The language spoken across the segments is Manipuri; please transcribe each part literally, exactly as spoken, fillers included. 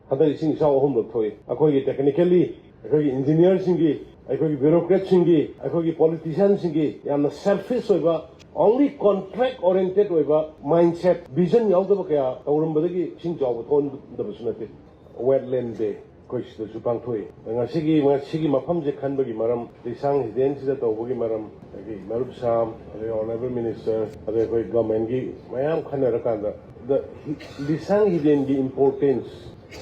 ꯍꯟꯗꯛ ꯏꯁꯤꯡ ꯏꯆꯥꯎ ꯑꯍꯨꯝꯂꯛ ꯊꯣꯛꯏ꯫ ꯑꯩꯈꯣꯏꯒꯤ technically, ꯑꯩꯈꯣꯏꯒꯤ engineerꯁꯤꯡꯒꯤ, ꯑꯩꯈꯣꯏꯒꯤ bureaucratꯁꯤꯡꯒꯤ, ꯑꯩꯈꯣꯏꯒꯤ politicianꯁꯤꯡꯒꯤ ꯌꯥꯝꯅ selfish ꯑꯣꯏꯕ, only contract oriented ꯑꯣꯏꯕ mindset, vision ꯌꯥꯎꯗꯕ ꯀꯌꯥ ꯇꯧꯔꯝꯕꯗꯒꯤ ꯏꯁꯤꯡ ꯆꯥꯎꯕ ꯊꯣꯛꯍꯟꯗꯕꯁꯨ ꯅꯠꯇꯦ꯫ Wetland Day ꯑꯩꯈꯣꯏ ꯁꯤꯗꯁꯨ ꯄꯥꯡꯊꯣꯛꯏ꯫ ꯉꯁꯤꯒꯤ, ꯉꯁꯤꯒꯤ ꯃꯐꯝꯁꯦ ꯈꯟꯕꯒꯤ ꯃꯔꯝ, ꯂꯤꯁꯥꯡ ꯍꯤꯗꯦꯟꯁꯤꯗ ꯇꯧꯕꯒꯤ ꯃꯔꯝ, ꯑꯗꯒꯤ ꯃꯔꯨꯞ ꯁꯥꯝ, ꯑꯗꯩ honourable minister, ꯑꯗꯩ ꯑꯩꯈꯣꯏ governmentꯀꯤ ꯃꯌꯥꯝ ꯈꯟꯅꯔꯀꯥꯟꯗ, the hi-, ꯂꯤꯁꯥꯡ ꯍꯤꯗꯦꯟꯒꯤ importance,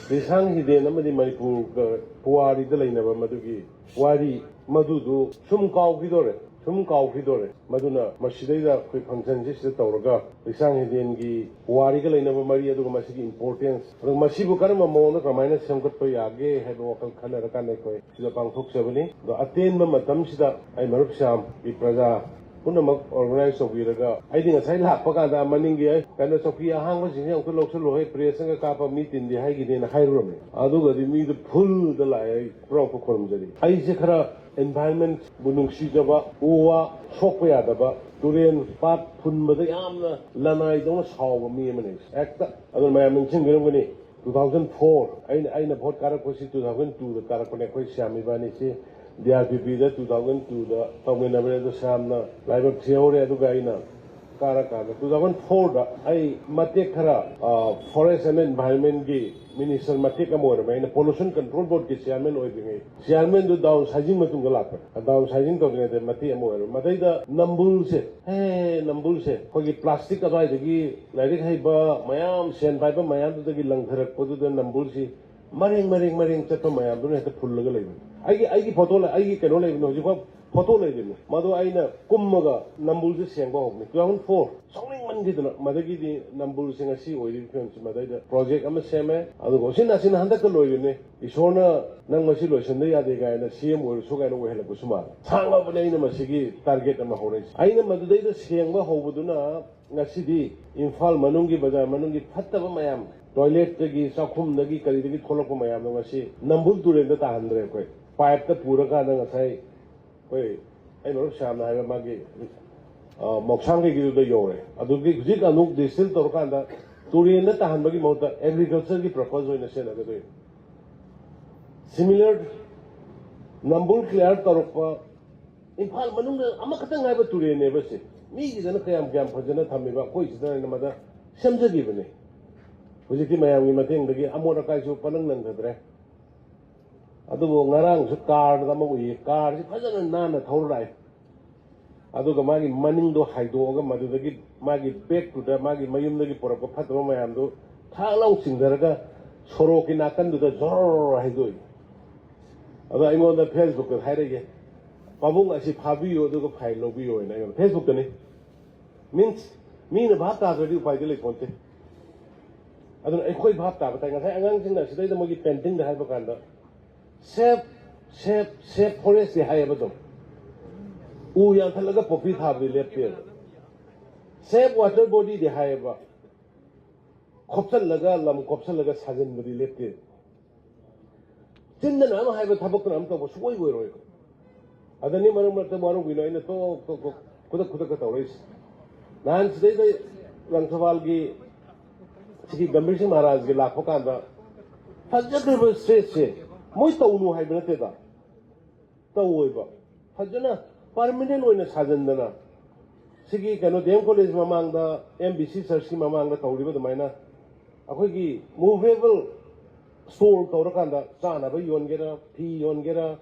ꯂꯤꯁꯥꯡ ꯍꯤꯗꯦꯟ ꯑꯃꯗꯤ ꯃꯅꯤꯄꯨꯔꯒ ꯄꯨꯋꯥꯔꯤꯗ ꯂꯩꯅꯕ ꯃꯗꯨꯒꯤ ꯋꯥꯔꯤ, ꯃꯗꯨꯗꯨ ꯁꯨꯝ ꯀꯥꯎꯈꯤꯗꯣꯔꯦ, ꯁꯨꯝ ꯀꯥꯎꯈꯤꯗꯣꯔꯦ꯫ ꯃꯗꯨꯅ ꯃꯁꯤꯗꯩꯗ ꯑꯩꯈꯣꯏ functionꯁꯤ ꯁꯤꯗ ꯇꯧꯔꯒ ꯂꯤꯁꯥꯡ ꯍꯤꯗꯦꯟꯒꯤ ꯄꯨꯋꯥꯔꯤꯒ ꯂꯩꯅꯕ ꯃꯔꯤ, ꯑꯗꯨꯒ ꯃꯁꯤꯒꯤ importance, ꯑꯗꯨꯒ ꯃꯁꯤꯕꯨ ꯀꯔꯝꯕ ꯃꯑꯣꯡꯗ ꯀꯃꯥꯏꯅ ꯁꯦꯝꯒꯠꯄ ꯌꯥꯒꯦ ꯍꯥꯏꯕ ꯋꯥꯈꯜ ꯈꯟꯅꯔꯀꯥꯟꯗ ꯑꯩꯈꯣꯏ ꯁꯤꯗ ꯄꯥꯡꯊꯣꯛꯆꯕꯅꯤ꯫ ꯑꯗꯣ ꯑꯇꯦꯟꯕ ꯃꯇꯝꯁꯤꯗ ꯑꯩ ꯃꯔꯨꯞ ꯁ꯭ꯌꯥꯝꯒꯤ ꯄ꯭ꯔꯖꯥ ꯄꯨꯝꯅꯃꯛ organize ꯇꯧꯕꯤꯔꯒ, ꯑꯩꯗꯤ ꯉꯁꯥꯏ ꯂꯥꯛꯄ ꯀꯥꯟꯗ ꯃꯅꯤꯡꯒꯤ, "ꯑꯩ ꯀꯩꯅꯣ, ꯆꯧꯀꯤ ꯑꯍꯥꯡꯕꯁꯤꯡꯁꯦ ꯑꯃꯨꯛꯇ ꯂꯧꯁꯤꯜꯂꯣ, ꯍꯦ, pressꯅꯒ ꯀꯥꯞꯄ ꯃꯤ ꯇꯤꯟꯗꯦ" ꯍꯥꯏꯈꯤꯅꯦꯅ ꯍꯥꯏꯔꯨꯔꯝꯃꯦ꯫ ꯑꯗꯨꯒꯗꯤ ꯃꯤꯗꯨ fullꯗ ꯂꯥꯛꯑꯦ꯫ ꯑꯩ ꯄꯨꯔꯥꯃꯨꯛ ꯈꯨꯔꯨꯝꯖꯔꯤ꯫ ꯑꯩꯁꯦ ꯈꯔ environmentꯕꯨ ꯅꯨꯡꯁꯤꯖꯕ, ꯎ ꯋꯥ ꯁꯣꯛꯄ ꯌꯥꯗꯕ, ꯇꯨꯔꯦꯟ ꯄꯥꯠ ꯐꯨꯟꯕꯗ ꯌꯥꯝꯅ ꯂꯅꯥꯏꯗꯧꯅ ꯁꯥꯎꯕ ꯃꯤ ꯑꯃꯅꯦ꯫ ꯍꯦꯛꯇ꯫ ꯑꯗꯨꯅ ꯃꯌꯥꯝ ꯅꯤꯡꯁꯤꯡꯕꯤꯔꯝꯒꯅꯤ, two thousand four, ꯑꯩꯅ, ꯑꯩꯅ vote ꯀꯥꯔꯛꯄꯁꯤ two thousand twoꯗ ꯀꯥꯔꯛꯄꯅꯦ꯫ ꯑꯩꯈꯣꯏ ꯁ꯭ꯌꯥꯝ ꯏꯕꯥꯅꯤꯁꯤ DRPPꯗ two thousand twoꯗ ꯇꯧꯃꯤꯟꯅꯕꯅꯦ꯫ ꯑꯗꯣ ꯁ꯭ꯌꯥꯝꯅ ꯂꯥꯏꯕꯛ ꯊꯤꯍꯧꯔꯦ꯫ ꯑꯗꯨꯒ ꯑꯩꯅ ꯀꯥꯔꯀꯥꯟꯗ two thousand fourꯗ ꯑꯩ ꯃꯇꯦꯛ ꯈꯔ, ꯑ, Forest and Environmentꯀꯤ minister ꯃꯇꯦꯛ ꯑꯃ ꯑꯣꯏꯔꯝꯃꯦ꯫ ꯑꯩꯅ Pollution Control Boardꯀꯤ chairman ꯑꯣꯏꯗ꯭ꯔꯤꯉꯩ, chairmanꯗꯨ downsizing ꯃꯇꯨꯡꯗ ꯂꯥꯛꯄꯅꯦ꯫ Downsizing ꯇꯧꯗ꯭ꯔꯤꯉꯩꯗ ꯃꯇꯦꯛ ꯑꯃ ꯑꯣꯏꯔꯝꯃꯦ꯫ ꯃꯗꯩꯗ ꯅꯝꯕꯨꯜꯁꯦ, ꯍꯦ, ꯅꯝꯕꯨꯜꯁꯦ ꯑꯩꯈꯣꯏꯒꯤ plastic ꯑꯗꯨꯋꯥꯏꯗꯒꯤ ꯂꯥꯏꯔꯤꯛ ꯍꯩꯕ ꯃꯌꯥꯝ, ꯁꯦꯟ ꯄꯥꯏꯕ ꯃꯌꯥꯝꯗꯨꯗꯒꯤ ꯂꯪꯊꯔꯛꯄꯗꯨꯗ ꯅꯝꯕꯨꯜꯁꯤ ꯃꯔꯦꯡ, ꯃꯔꯦꯡ, ꯃꯔꯦꯡ ꯆꯠꯄ ꯃꯌꯥꯝꯗꯨꯅ ꯍꯦꯛꯇ ꯐꯨꯜꯂꯒ ꯂꯩꯕꯅꯤ꯫ ꯑꯩꯒꯤ, ꯑꯩꯒꯤ photo ꯂꯩ, ꯑꯩꯒꯤ ꯀꯩꯅꯣ ꯂꯩꯕꯅꯤ, ꯍꯧꯖꯤꯛꯐꯥꯎ photo ꯂꯩꯔꯤꯕꯅꯤ꯫ ꯃꯗꯨ ꯑꯩꯅ ꯀꯨꯝꯃꯒ ꯅꯝꯕꯨꯜꯁꯦ ꯁꯦꯡꯕ ꯍꯧꯕꯅꯤ꯫ Two thousand four, ꯁꯥꯎꯅꯤꯡꯃꯟꯈꯤꯗꯅ꯫ ꯃꯗꯒꯤꯗꯤ ꯅꯝꯕꯨꯜꯁꯦ ꯉꯁꯤ ꯑꯣꯏꯔꯤꯕ ꯐꯤꯕꯝꯁꯤ, ꯃꯗꯩꯗ project ꯑꯃ ꯁꯦꯝꯃꯦ꯫ ꯑꯗꯨꯒ ꯎꯆꯤꯟ ꯅꯥꯆꯤꯟꯅ ꯍꯟꯗꯛꯇ ꯂꯣꯏꯔꯤꯕꯅꯤ꯫ ꯏꯁꯣꯔꯅ "ꯅꯪ ꯃꯁꯤ ꯂꯣꯏꯁꯤꯟꯗ ꯌꯥꯗꯦ" ꯀꯥꯏꯅ CM ꯑꯣꯏꯔꯁꯨ ꯀꯥꯏꯅ ꯑꯣꯏꯍꯜꯂꯛꯄꯁꯨ ꯃꯥꯜꯂꯦ꯫ ꯁꯥꯡꯂꯕꯅꯤ ꯑꯩꯅ ꯃꯁꯤꯒꯤ target ꯑꯃ ꯍꯧꯔꯛꯏꯁꯦ꯫ ꯑꯩꯅ ꯃꯗꯨꯗꯩꯗ ꯁꯦꯡꯕ ꯍꯧꯕꯗꯨꯅ ꯉꯁꯤꯗꯤ ꯏꯝꯐꯥꯜ ꯃꯅꯨꯡꯒꯤ, ꯕꯖꯥꯔ ꯃꯅꯨꯡꯒꯤ ꯐꯠꯇꯕ ꯃꯌꯥꯝ, toiletꯇꯒꯤ, ꯆꯥꯛꯈꯨꯝꯗꯒꯤ, ꯀꯔꯤꯗꯒꯤ ꯊꯣꯛꯂꯛꯄ ꯃꯌꯥꯝꯗꯣ ꯉꯁꯤ ꯅꯝꯕꯨꯜ ꯇꯨꯔꯦꯜꯗ ꯇꯥꯍꯟꯗ꯭ꯔꯦ꯫ ꯑꯩꯈꯣꯏ pipeꯇ ꯄꯨꯔꯀꯥꯟꯗ ꯉꯁꯥꯏ ꯑꯩꯈꯣꯏ, ꯑꯩ ꯃꯔꯨꯞ ꯁ꯭ꯌꯥꯝꯅ ꯍꯥꯏꯕ ꯃꯥꯒꯤ, ꯑ, ꯃꯧꯁꯥꯡꯒꯩꯒꯤꯗꯨꯗ ꯌꯧꯔꯦ꯫ ꯑꯗꯨꯒꯤ ꯍꯧꯖꯤꯛ ꯑꯃꯨꯛ distill ꯇꯧꯔꯀꯥꯟꯗ ꯇꯨꯔꯦꯟꯗ ꯇꯥꯍꯟꯕꯒꯤ ꯃꯍꯨꯠꯇ ꯑꯦꯒ꯭ꯔꯤꯀꯜꯆꯔꯒꯤ ꯄꯔꯄꯁ ꯑꯣꯏꯅ ꯁꯤꯖꯤꯟꯅꯒꯗꯣꯏꯅꯤ꯫ ꯁꯤꯃꯤꯂꯔ ꯅꯝꯕꯨꯜ ꯀ꯭ꯂꯤꯌꯥꯔ ꯇꯧꯔꯛꯄ, ꯏꯝꯐꯥꯜ ꯃꯅꯨꯡꯗ ꯑꯃꯈꯛꯇꯪ ꯉꯥꯏꯕ ꯇꯨꯔꯦꯜꯅꯦꯕ ꯁꯤ꯫ ꯃꯤꯒꯤꯗꯅ ꯀꯌꯥꯝ ꯀꯌꯥꯝ ꯐꯖꯅ ꯊꯝꯃꯤꯕ, ꯑꯩꯈꯣꯏꯁꯤꯗꯅ ꯑꯩꯅ ꯃꯗ ꯁꯦꯝꯖꯈꯤꯕꯅꯤ꯫ ꯍꯧꯖꯤꯛꯇꯤ ꯃꯌꯥꯝꯒꯤ ꯃꯇꯦꯡꯗꯒꯤ ꯑꯃꯣꯠ ꯑꯀꯥꯏꯁꯨ ꯄꯅꯪ ꯅꯪꯊꯗ꯭ꯔꯦ꯫ ꯑꯗꯨꯕꯨ ꯉꯔꯥꯡꯁꯨ ꯀꯥꯔꯗ ꯑꯃ ꯎꯏꯌꯦ, ꯀꯥꯔꯁꯤ ꯐꯖꯅ ꯅꯥꯟꯅ ꯊꯧꯔ ꯂꯥꯛꯑꯦ꯫ ꯑꯗꯨꯒ ꯃꯥꯒꯤ ꯃꯅꯤꯡꯗꯣ ꯍꯥꯏꯗꯣꯛꯑꯒ ꯃꯗꯨꯗꯒꯤ ꯃꯥꯒꯤ ꯕꯦꯛꯇꯨꯗ ꯃꯥꯒꯤ ꯃꯌꯨꯝꯗꯒꯤ ꯄꯨꯔꯛꯄ ꯐꯠꯇꯕ ꯃꯌꯥꯝꯗꯨ ꯊꯥꯛ ꯂꯥꯎ ꯆꯤꯡꯊꯔꯒ ꯁꯣꯔꯣꯛꯀꯤ ꯅꯥꯀꯟꯗꯨꯗ ꯖꯣꯔ ꯍꯥꯏꯗꯣꯛꯏ꯫ ꯑꯗꯣ ꯑꯩꯉꯣꯟꯗ ꯐꯦꯁꯕꯨꯛꯇ ꯍꯥꯏꯔꯛꯏ, "ꯄꯥꯕꯨꯡ ꯑꯁꯤ ꯐꯥꯕꯤꯌꯨ ꯑꯗꯨꯒ ꯐꯥꯏꯟ ꯂꯧꯕꯤꯌꯨ" ꯍꯥꯏꯅ ꯑꯩꯉꯣꯟꯗ ꯐꯦꯁꯕꯨꯛꯇꯅꯤ꯫ ꯃꯤꯟꯁ, ꯃꯤꯅ ꯚꯥꯞ ꯇꯥꯗ꯭ꯔꯗꯤ ꯎꯄꯥꯏꯗꯤ ꯂꯩꯄꯣꯟꯇꯦ꯫ ꯑꯗꯨꯅ ꯑꯩꯈꯣꯏ ꯚꯥꯞ ꯇꯥꯕ ꯇꯥꯏ꯫ ꯉꯁꯥꯏ ꯑꯉꯥꯡꯁꯤꯡꯅ ꯁꯤꯗꯩꯗ ꯃꯣꯏꯒꯤ ꯄꯦꯟꯇꯤꯡꯗ ꯍꯥꯏꯕ ꯀꯥꯟꯗ, "ꯁꯦꯞ, ꯁꯦꯞ, ꯁꯦꯞ ꯐꯣꯔꯦꯁ"ꯇꯤ ꯍꯥꯏꯌꯦꯕ ꯑꯗꯨꯝ꯫ ꯎ ꯌꯥꯟꯊꯠꯂꯒ ꯄꯣꯄꯤ ꯊꯥꯕꯗꯤ ꯂꯦꯞꯇꯦꯕ꯫ "ꯁꯦꯞ ꯋꯥꯇꯔ ꯕꯣꯗꯤꯗꯤ" ꯍꯥꯏꯌꯦꯕ꯫ ꯈꯣꯞꯆꯜꯂꯒ, ꯂꯝ ꯈꯣꯞꯆꯜꯂꯒ ꯁꯥꯖꯤꯟꯕꯗꯤ ꯂꯦꯞꯇꯦ꯫ ꯆꯤꯟꯗꯅ ꯑꯃ ꯍꯥꯏꯕ, ꯊꯕꯛꯇꯨꯅ ꯑꯃ ꯇꯧꯕ ꯁꯨꯡꯑꯣꯏ ꯑꯣꯏꯔꯣꯏꯕ꯫ ꯑꯗꯅꯤ ꯃꯔꯛ ꯃꯔꯛꯇ ꯋꯥꯔꯧꯕꯤꯅꯣ, ꯑꯩꯅ ꯇꯣꯛ ꯇꯣꯛ ꯇꯣꯛ ꯈꯨꯗꯛ ꯈꯨꯗꯛꯇ ꯇꯧꯔꯛꯏꯁꯦ꯫ ꯅꯍꯥꯟ ꯁꯤꯗꯩꯗ ꯂꯪꯊꯕꯥꯜꯒꯤ ꯁꯤꯒꯤ ꯒꯝꯚꯤꯔ ꯁꯤꯡ ꯃꯍꯥꯔꯥꯖꯒꯤ ꯂꯥꯛꯄ ꯀꯥꯟꯗ ꯐꯖꯈ꯭ꯔꯕ ꯁ꯭ꯇꯦꯖꯁꯦ ꯃꯣꯏ ꯇꯧꯅꯨ ꯍꯥꯏꯕ ꯅꯠꯇꯦꯗ, ꯇꯧꯑꯣꯏꯕ꯫ ꯐꯖꯅ ꯄꯔꯃꯤꯅꯦꯟ ꯑꯣꯏꯅ ꯁꯥꯖꯟꯗꯅ ꯁꯤꯒꯤ ꯀꯩꯅꯣ ꯗꯤ ꯑꯦꯝ ꯀꯣꯂꯦꯖ ꯃꯃꯥꯡꯗ, ꯑꯦꯝ ꯕꯤ ꯁꯤ ꯆꯔꯆꯀꯤ ꯃꯃꯥꯡꯗ ꯇꯧꯔꯤꯕ ꯑꯗꯨꯃꯥꯏꯅ ꯑꯩꯈꯣꯏꯒꯤ ꯃꯨꯚꯦꯕꯜ ꯁ꯭ꯇꯣꯜ ꯇꯧꯔꯀꯥꯟꯗ ꯆꯥꯅꯕ ꯌꯣꯟꯒꯦꯔꯥ, ꯐꯤ ꯌꯣꯟꯒꯦꯔꯥ,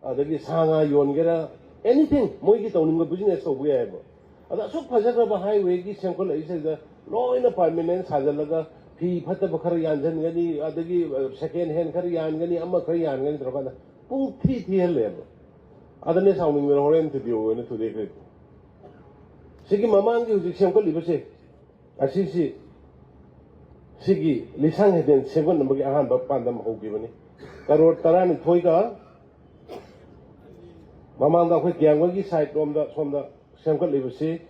ꯑꯗꯒꯤ ꯁꯥ ꯉꯥ ꯌꯣꯟꯒꯦꯔꯥ, ꯑꯦꯅꯤꯊꯤꯡ ꯃꯣꯏꯒꯤ ꯇꯧꯅꯤꯡꯕ ꯕꯤꯖꯤꯅꯦꯁ ꯇꯧꯕ ꯌꯥꯏꯑꯕ꯫ ꯑꯗ ꯑꯁꯨꯛ ꯐꯖꯈ꯭ꯔꯕ ꯍꯥꯏꯋꯦꯒꯤ ꯁꯦꯝꯒꯠꯂꯛꯏꯁꯤꯗ ꯂꯣꯏꯅ ꯄꯔꯃꯤꯅꯦꯟ ꯁꯥꯖꯜꯂꯒ ꯐꯤ ꯐꯠꯇꯕ ꯈꯔ ꯌꯥꯟꯁꯤꯟꯒꯅꯤ, ꯑꯗꯒꯤ ꯁꯦꯀꯦꯟ ꯍꯦꯟ ꯈꯔ ꯌꯥꯟꯒꯅꯤ, ꯑꯃ ꯈꯔ ꯌꯥꯟꯒꯅꯤ ꯇꯧꯔꯀꯥꯟꯗ ꯄꯨꯡ ꯊꯤ ꯊꯤꯍꯜꯂꯦꯕ꯫ ꯑꯗꯅꯦ ꯁꯥꯎꯅꯤꯡꯗꯅ ꯍꯣꯔꯦꯟ ꯇꯤꯗꯤꯑꯣ ꯑꯣꯏꯅ ꯊꯨꯗꯦꯛꯈ꯭ꯔꯦ꯫ ꯁꯤꯒꯤ ꯃꯃꯥꯡꯒꯤ ꯍꯧꯖꯤꯛ ꯁꯦꯝꯒꯠꯂꯤꯕꯁꯦ, ꯑꯁꯤꯁꯤ, ꯁꯤꯒꯤ ꯂꯤꯁꯥꯡ ꯍꯤꯗꯦꯟ ꯁꯦꯝꯒꯠꯅꯕꯒꯤ ꯑꯍꯥꯟꯕ ꯄꯥꯟꯗꯝ ꯍꯧꯈꯤꯕꯅꯤ꯫ ꯀꯔꯣꯔ ꯇꯔꯥꯅꯤꯊꯣꯏꯒ ꯃꯃꯥꯡꯗ ꯑꯩꯈꯣꯏ ꯀꯤꯌꯥꯝꯒꯩꯒꯤ ꯁꯥꯏꯠ ꯔꯣꯝꯗ ꯁꯣꯝꯗ ꯁꯦꯝꯒꯠꯂꯤꯕꯁꯤ,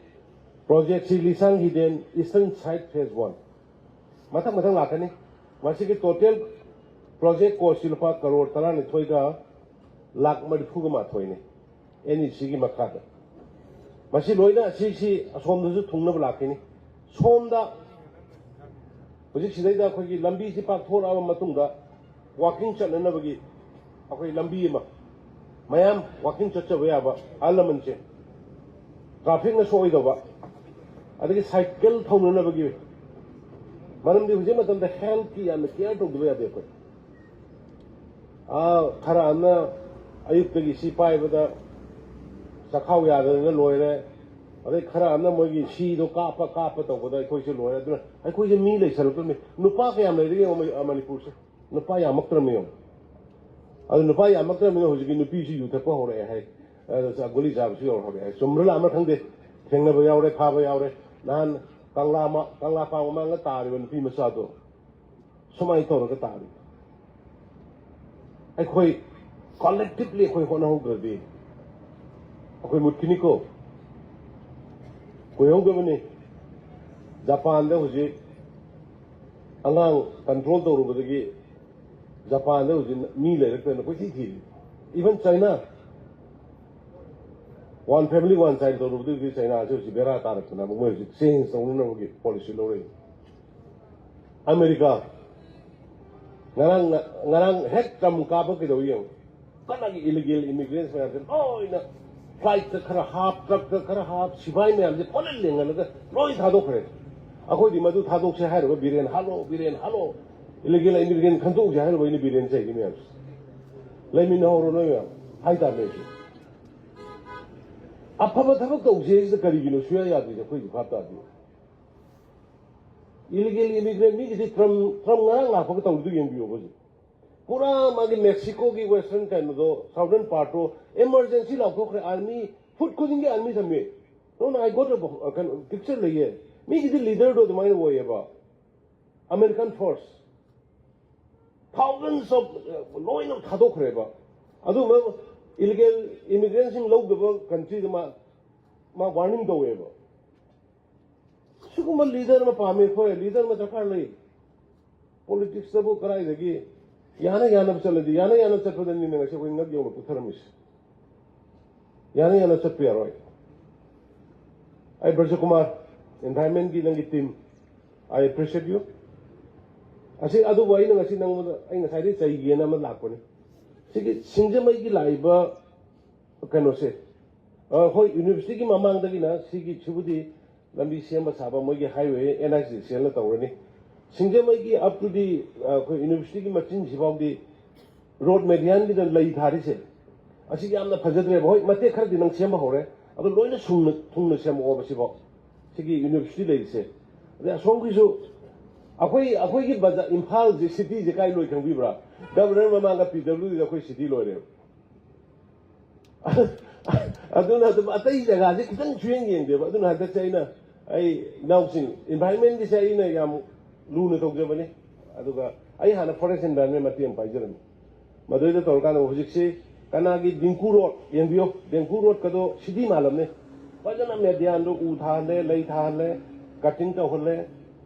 ꯄ꯭ꯔꯣꯖꯦꯛꯁꯤ ꯂꯤꯁꯥꯡ ꯍꯤꯗꯦꯟ ꯏꯁꯇꯔꯟ ꯁꯥꯏꯠ ꯐꯦꯁ ꯋꯥꯟ꯫ ꯃꯊꯪ ꯃꯊꯪ ꯂꯥꯛꯀꯅꯤ꯫ ꯃꯁꯤꯒꯤ ꯇꯣꯇꯦꯜ ꯄ꯭ꯔꯣꯖꯦꯛ ꯀꯣꯁꯁꯤ ꯂꯨꯄꯥ ꯀꯔꯣꯔ ꯇꯔꯥꯅꯤꯊꯣꯏꯒ ꯂꯥꯛ ꯃꯔꯤꯐꯨꯒ ꯃꯥꯊꯣꯏꯅꯤ, ꯑꯦꯟ ꯏ ꯁꯤꯒꯤ ꯃꯈꯥꯗ꯫ ꯃꯁꯤ ꯂꯣꯏꯅ ꯑꯁꯤꯁꯤ ꯑꯁꯣꯝꯗꯁꯨ ꯊꯨꯡꯅꯕ ꯂꯥꯛꯈꯤꯅꯤ꯫ ꯁꯣꯝꯗ ꯍꯧꯖꯤꯛꯁꯤꯗꯩꯗ ꯑꯩꯈꯣꯏꯒꯤ ꯂꯝꯕꯤꯁꯤ ꯄꯥꯛꯊꯣꯔꯛꯑꯕ ꯃꯇꯨꯡꯗ ꯋꯥꯀꯤꯡ ꯆꯠꯅꯅꯕꯒꯤ ꯑꯩꯈꯣꯏ ꯂꯝꯕꯤ ꯑꯃ, ꯃꯌꯥꯝ ꯋꯥꯀꯤꯡ ꯆꯠꯆꯕ ꯌꯥꯕ ꯑꯍꯜ ꯂꯃꯟꯁꯦ, ꯇ꯭ꯔꯥꯐꯤꯛꯅ ꯁꯣꯛꯑꯣꯏꯗꯧꯕ, ꯑꯗꯒꯤ ꯁꯥꯏꯀꯜ ꯊꯧꯅꯅꯕꯒꯤ, ꯃꯔꯝꯗꯤ ꯍꯧꯖꯤꯛ ꯃꯇꯝꯗ ꯍꯦꯜꯊꯀꯤ ꯌꯥꯝꯅ ꯀꯤꯌꯔ ꯇꯧꯗꯕ ꯌꯥꯗꯦ ꯑꯩꯈꯣꯏ꯫ ꯑꯥ, ꯈꯔ ꯑꯃꯅ ꯑꯌꯨꯛꯇꯒꯤ ꯁꯤ ꯄꯥꯏꯕꯗ ꯆꯈꯥꯎ ꯌꯥꯗꯗꯅ ꯂꯣꯏꯔꯦ, ꯑꯗꯩ ꯈꯔ ꯑꯃꯅ ꯃꯣꯏꯒꯤ ꯁꯤꯗꯣ ꯀꯥꯞꯄ ꯀꯥꯞꯄ ꯇꯧꯕꯗ ꯑꯩꯈꯣꯏꯁꯦ ꯂꯣꯏꯔꯦ꯫ ꯑꯗꯨꯅ ꯑꯩꯈꯣꯏꯁꯦ ꯃꯤ ꯂꯩꯁꯜꯂꯛꯇ꯭ꯔꯕꯅꯤ꯫ ꯅꯨꯄꯥ ꯀꯌꯥꯝ ꯂꯩꯔꯤꯒꯦ ꯌꯦꯡꯉꯣ ꯃ-, ꯃꯅꯤꯄꯨꯔꯁꯦ? ꯅꯨꯄꯥ ꯌꯥꯝꯃꯛꯇ꯭ꯔꯕꯅꯤ ꯌꯦꯡꯉꯣ꯫ ꯑꯗꯨ ꯅꯨꯄꯥ ꯌꯥꯝꯃꯛꯇ꯭ꯔꯕꯅꯤꯅ ꯍꯧꯖꯤꯛꯀꯤ ꯅꯨꯄꯤꯁꯨ ꯌꯨ ꯊꯛꯄ ꯍꯧꯔꯛꯑꯦ ꯍꯥꯏ, ꯑꯗ ꯒꯨꯂꯤ ꯆꯥꯕꯁꯨ ꯌꯧꯔꯛꯑꯦ ꯍꯥꯏ꯫ ꯆꯨꯝꯕ꯭ꯔꯥ ꯂꯥꯟꯕ꯭ꯔꯥ ꯈꯪꯗꯦ, ꯊꯦꯡꯅꯕ ꯌꯥꯎꯔꯦ, ꯐꯥꯕ ꯌꯥꯎꯔꯦ꯫ ꯅꯍꯥꯟ ꯀꯪꯂꯥ ꯃ-, ꯀꯪꯂꯥ ꯄꯥꯡ ꯃꯃꯥꯡꯗ ꯇꯥꯔꯤꯕ ꯅꯨꯄꯤ ꯃꯆꯥꯗꯣ ꯁꯨꯃꯥꯏꯅ ꯇꯧꯔꯒ ꯇꯥꯔꯤ꯫ ꯑꯩꯈꯣꯏ ꯀꯣꯂꯦꯛꯇꯤꯚꯂꯤ ꯑꯩꯈꯣꯏ ꯍꯣꯠꯅꯍꯧꯗ꯭ꯔꯗꯤ ꯑꯩꯈꯣꯏ ꯃꯨꯠꯈꯤꯅꯤꯀꯣ꯫ ꯀꯨꯏꯍꯧꯗꯕꯅꯤ꯫ ꯖꯄꯥꯟꯗ ꯍꯧꯖꯤꯛ ꯑꯉꯥꯡ ꯀꯟꯇ꯭ꯔꯣꯜ ꯇꯧꯔꯨꯕꯗꯒꯤ ꯖꯄꯥꯟꯗ ꯍꯧꯖꯤꯛ ꯃꯤ ꯂꯩꯔꯛꯇꯗꯅ ꯀꯣꯏꯊꯤ ꯊꯤꯔꯤ꯫ Even China, one family one child ꯇꯧꯔꯨꯕꯗꯒꯤ ꯆꯩꯅꯥꯁꯦ ꯍꯧꯖꯤꯛ ꯕꯦꯔꯥ ꯇꯥꯔꯛꯇꯅꯕ ꯃꯣꯏ ꯍꯧꯖꯤꯛ ꯆꯦꯟꯖ ꯇꯧꯅꯅꯕꯒꯤ ꯄꯣꯂꯤꯁꯤ ꯂꯧꯔꯛꯏ꯫ ꯑꯃꯦꯔꯤꯀꯥ, ꯉꯔꯥꯡ, ꯉꯔꯥꯡ ꯍꯦꯛ ꯇ꯭ꯔꯝ ꯀꯥꯕ ꯀꯩꯗꯧꯏ ꯌꯦꯡꯉꯨ꯫ ꯀꯅꯥꯒꯤ ꯏꯂꯤꯒꯦꯜ ꯏꯃꯤꯒ꯭ꯔꯦꯟꯁ ꯃꯌꯥꯝꯁꯦ ꯂꯣꯏꯅ ꯐ꯭ꯂꯥꯏꯠꯇ ꯈꯔ ꯍꯥꯞ, ꯇ꯭ꯔꯛꯇ ꯈꯔ ꯍꯥꯞ, ꯁꯤꯐꯥꯏ ꯃꯌꯥꯝꯁꯦ ꯄꯣꯠꯂꯦꯟ ꯂꯦꯡꯍꯜꯂꯒ ꯂꯣꯏ ꯊꯥꯗꯣꯛꯈ꯭ꯔꯦ꯫ ꯑꯩꯈꯣꯏꯗꯤ ꯃꯗꯨ ꯊꯥꯗꯣꯛꯁꯦ ꯍꯥꯏꯔꯨꯕ ꯕꯤꯔꯦꯟ ꯍꯥꯠꯂꯣ, ꯕꯤꯔꯦꯟ ꯍꯥꯠꯂꯣ, ꯏꯂꯤꯒꯦꯜ ꯏꯃꯤꯒ꯭ꯔꯦꯟ ꯈꯟꯗꯣꯛꯎꯁꯦ ꯍꯥꯏꯔꯨꯕ ꯑꯩꯅ ꯕꯤꯔꯦꯟ ꯆꯩꯒꯤ ꯃꯌꯥꯝꯁꯦ꯫ ꯂꯩꯃꯤꯟꯅꯍꯧꯔꯣ ꯅꯣꯏ ꯃꯌꯥꯝ ꯍꯥꯏꯇꯥꯔꯦ ꯑꯩꯁꯨ꯫ ꯑꯐꯕ ꯊꯕꯛ ꯇꯧꯁꯦ ꯁꯤꯗ ꯀꯔꯤꯒꯤꯅꯣ ꯁꯨꯌꯥ ꯌꯥꯗ꯭ꯔꯤꯁꯦ ꯑꯩꯈꯣꯏꯗꯤ ꯚꯥꯞ ꯇꯥꯗꯦ꯫ ꯏꯂꯤꯒꯦꯜ ꯏꯃꯤꯒ꯭ꯔꯦꯟ ꯃꯤꯒꯤꯗꯤ ꯇ꯭ꯔꯝ, ꯇ꯭ꯔꯝ ꯉꯔꯥꯡ ꯂꯥꯛꯄꯒ ꯇꯧꯔꯤꯗꯨ ꯌꯦꯡꯕꯤꯌꯣ ꯍꯧꯖꯤꯛ꯫ ꯄꯨꯔꯥ ꯃꯥꯒꯤ ꯃꯦꯛꯁꯤꯀꯣꯒꯤ ꯋꯦꯁꯇꯔꯟ ꯀꯩꯅꯣꯗꯣ, ꯁꯥꯎꯗꯔꯟ ꯄꯥꯔꯠꯇꯣ ꯑꯦꯃꯔꯖꯦꯟꯁꯤ ꯂꯥꯎꯊꯣꯛꯈ꯭ꯔꯦ꯫ ꯑꯥꯔꯃꯤ ꯐꯨꯠ ꯈꯨꯗꯤꯡꯒꯤ ꯑꯥꯔꯃꯤ ꯊꯝꯃꯦ꯫ ꯅꯣ, ꯅꯣ, ꯑꯥꯏ ꯒꯣꯠ ꯑ ꯀꯩꯅꯣ ꯄꯤꯛꯆꯔ ꯂꯩꯌꯦ꯫ ꯃꯤꯒꯤꯗꯤ ꯂꯤꯗꯔꯗꯣ ꯑꯗꯨꯃꯥꯏꯅ ꯑꯣꯏꯌꯦꯕ꯫ ꯑꯃꯦꯔꯤꯀꯟ ꯐꯣꯔꯁ ꯊꯥꯎꯖꯟꯁ ꯑꯣꯐ ꯂꯣꯏꯅ ꯊꯥꯗꯣꯛꯈ꯭ꯔꯦꯕ꯫ ꯑꯗꯨꯒ ꯏꯂꯤꯒꯦꯜ ꯏꯃꯤꯒ꯭ꯔꯦꯟꯁꯤꯡ ꯂꯧꯗꯕ ꯀꯟꯇ꯭ꯔꯤꯗ ꯃꯥ, ꯃꯥ ꯋꯥꯔꯅꯤꯡ ꯇꯧꯋꯦꯕ꯫ ꯁꯤꯒꯨꯝꯕ ꯂꯤꯗꯔ ꯑꯃ ꯄꯥꯝꯃꯦ ꯑꯩꯈꯣꯏ, ꯂꯤꯗꯔ ꯑꯃ ꯗꯔꯀꯥꯔ ꯂꯩ꯫ ꯄꯣꯂꯤꯇꯤꯛꯁꯇꯕꯨ ꯀꯗꯥꯏꯗꯒꯤ ꯌꯥꯅ ꯌꯥꯅꯕ ꯆꯠꯂꯗꯤ, ꯌꯥꯅ ꯌꯥꯅꯕ ꯆꯠꯄꯗꯅꯤꯅꯦ ꯉꯁꯤ ꯑꯩꯈꯣꯏ ꯉꯛ ꯌꯧꯅ ꯄꯨꯊꯔꯝꯃꯤꯁꯦ꯫ ꯌꯥꯅ ꯌꯥꯅ ꯆꯠꯄ ꯌꯥꯔꯣꯏ꯫ ꯑꯩ ꯕ꯭ꯔꯖꯀꯨꯃꯥꯔ, environmentꯀꯤ ꯅꯪꯒꯤ team, I appreciate you꯫ ꯑꯁꯤ ꯑꯗꯨꯕꯨ ꯑꯩꯅ ꯉꯁꯤ ꯅꯪꯉꯣꯟꯗ, ꯑꯩ ꯉꯁꯥꯏꯗꯩ ꯆꯩꯒꯦꯅ ꯑꯃ ꯂꯥꯛꯄꯅꯤ꯫ ꯁꯤꯒꯤ ꯁꯤꯡꯖꯃꯩꯒꯤ ꯂꯥꯛꯏꯕ ꯀꯩꯅꯣꯁꯦ, ꯑ, ꯍꯣꯏ, ꯌꯨꯅꯤꯚꯔꯁꯤꯇꯤꯒꯤ ꯃꯃꯥꯡꯗꯒꯤꯅ ꯁꯤꯒꯤ, ꯁꯤꯕꯨꯗꯤ ꯂꯝꯕꯤ ꯁꯦꯝꯕ ꯁꯥꯕ ꯃꯣꯏꯒꯤ highway, N H I D C L ꯅ ꯇꯧꯔꯅꯤ꯫ ꯁꯤꯡꯖꯃꯩꯒꯤ up to the, ꯑ, ꯑꯩꯈꯣꯏ ꯌꯨꯅꯤꯚꯔꯁꯤꯇꯤꯒꯤ ꯃꯆꯤꯟꯁꯤꯐꯥꯎꯗꯤ road median ꯒꯤꯗ ꯂꯩ ꯊꯥꯔꯤꯁꯦ, ꯑꯁꯤ ꯌꯥꯝꯅ ꯐꯖꯗ꯭ꯔꯦꯕ꯫ ꯍꯣꯏ, ꯃꯇꯦꯛ ꯈꯔꯗꯤ ꯅꯪ ꯁꯦꯝꯕ ꯍꯧꯔꯦ, ꯑꯗꯣ ꯂꯣꯏꯅ ꯁꯨꯡꯅ, ꯊꯨꯡꯅ ꯁꯦꯝꯃꯛꯑꯣꯕ ꯁꯤꯐꯥꯎ, ꯁꯤꯒꯤ ꯌꯨꯅꯤꯚꯔꯁꯤꯇꯤ ꯂꯩꯔꯤꯁꯦ꯫ ꯑꯗꯩ ꯑꯁꯣꯝꯒꯤꯁꯨ ꯑꯩꯈꯣꯏ, ꯑꯩꯈꯣꯏꯒꯤ ꯕꯖꯥꯔ, ꯏꯝꯐꯥꯜꯁꯦ, ꯁꯤꯇꯤꯁꯦ ꯀꯥꯏ ꯂꯣꯏ ꯈꯪꯕꯤꯕ꯭ꯔꯥ? ꯒꯕꯔꯅꯔ ꯃꯃꯥꯡꯗ P W D ꯗ ꯑꯩꯈꯣꯏ ꯁꯤꯇꯤ ꯂꯣꯏꯔꯦꯕ꯫ ꯑꯗꯨꯅ ꯑꯗꯨꯝ ꯑꯇꯩ ꯖꯒꯥꯁꯦ ꯈꯤꯇꯪ ꯁꯨꯌꯦꯡ ꯌꯦꯡꯗꯦꯕ꯫ ꯑꯗꯨꯅ ꯍꯟꯗꯛꯁꯦ ꯑꯩꯅ, ꯑꯩ ꯏꯅꯥꯎꯁꯤꯡ, environment ꯀꯤꯁꯦ ꯑꯩꯅ ꯌꯥꯝ ꯂꯨꯅ ꯇꯧꯖꯕꯅꯤ꯫ ꯑꯗꯨꯒ ꯑꯩ ꯍꯥꯟꯅ forest environment ꯃꯇꯦꯡ ꯄꯥꯏꯖꯔꯝꯃꯤ꯫ ꯃꯗꯨꯗꯩꯗ ꯇꯧꯔꯀꯥꯟꯗ ꯍꯧꯖꯤꯛꯁꯤ ꯀꯅꯥꯒꯤ ꯗꯤꯡꯀꯨ road ꯌꯦꯡꯕꯤꯌꯣ, ꯗꯤꯡꯀꯨ road ꯀꯗꯣ ꯁꯤꯇꯤ ꯃꯥꯜꯂꯝꯅꯤ꯫ ꯐꯖꯅ median ꯗꯣ ꯎ ꯊꯥꯍꯜꯂꯦ, ꯂꯩ ꯊꯥꯍꯜꯂꯦ, cutting ꯇꯧꯍꯜꯂꯦ,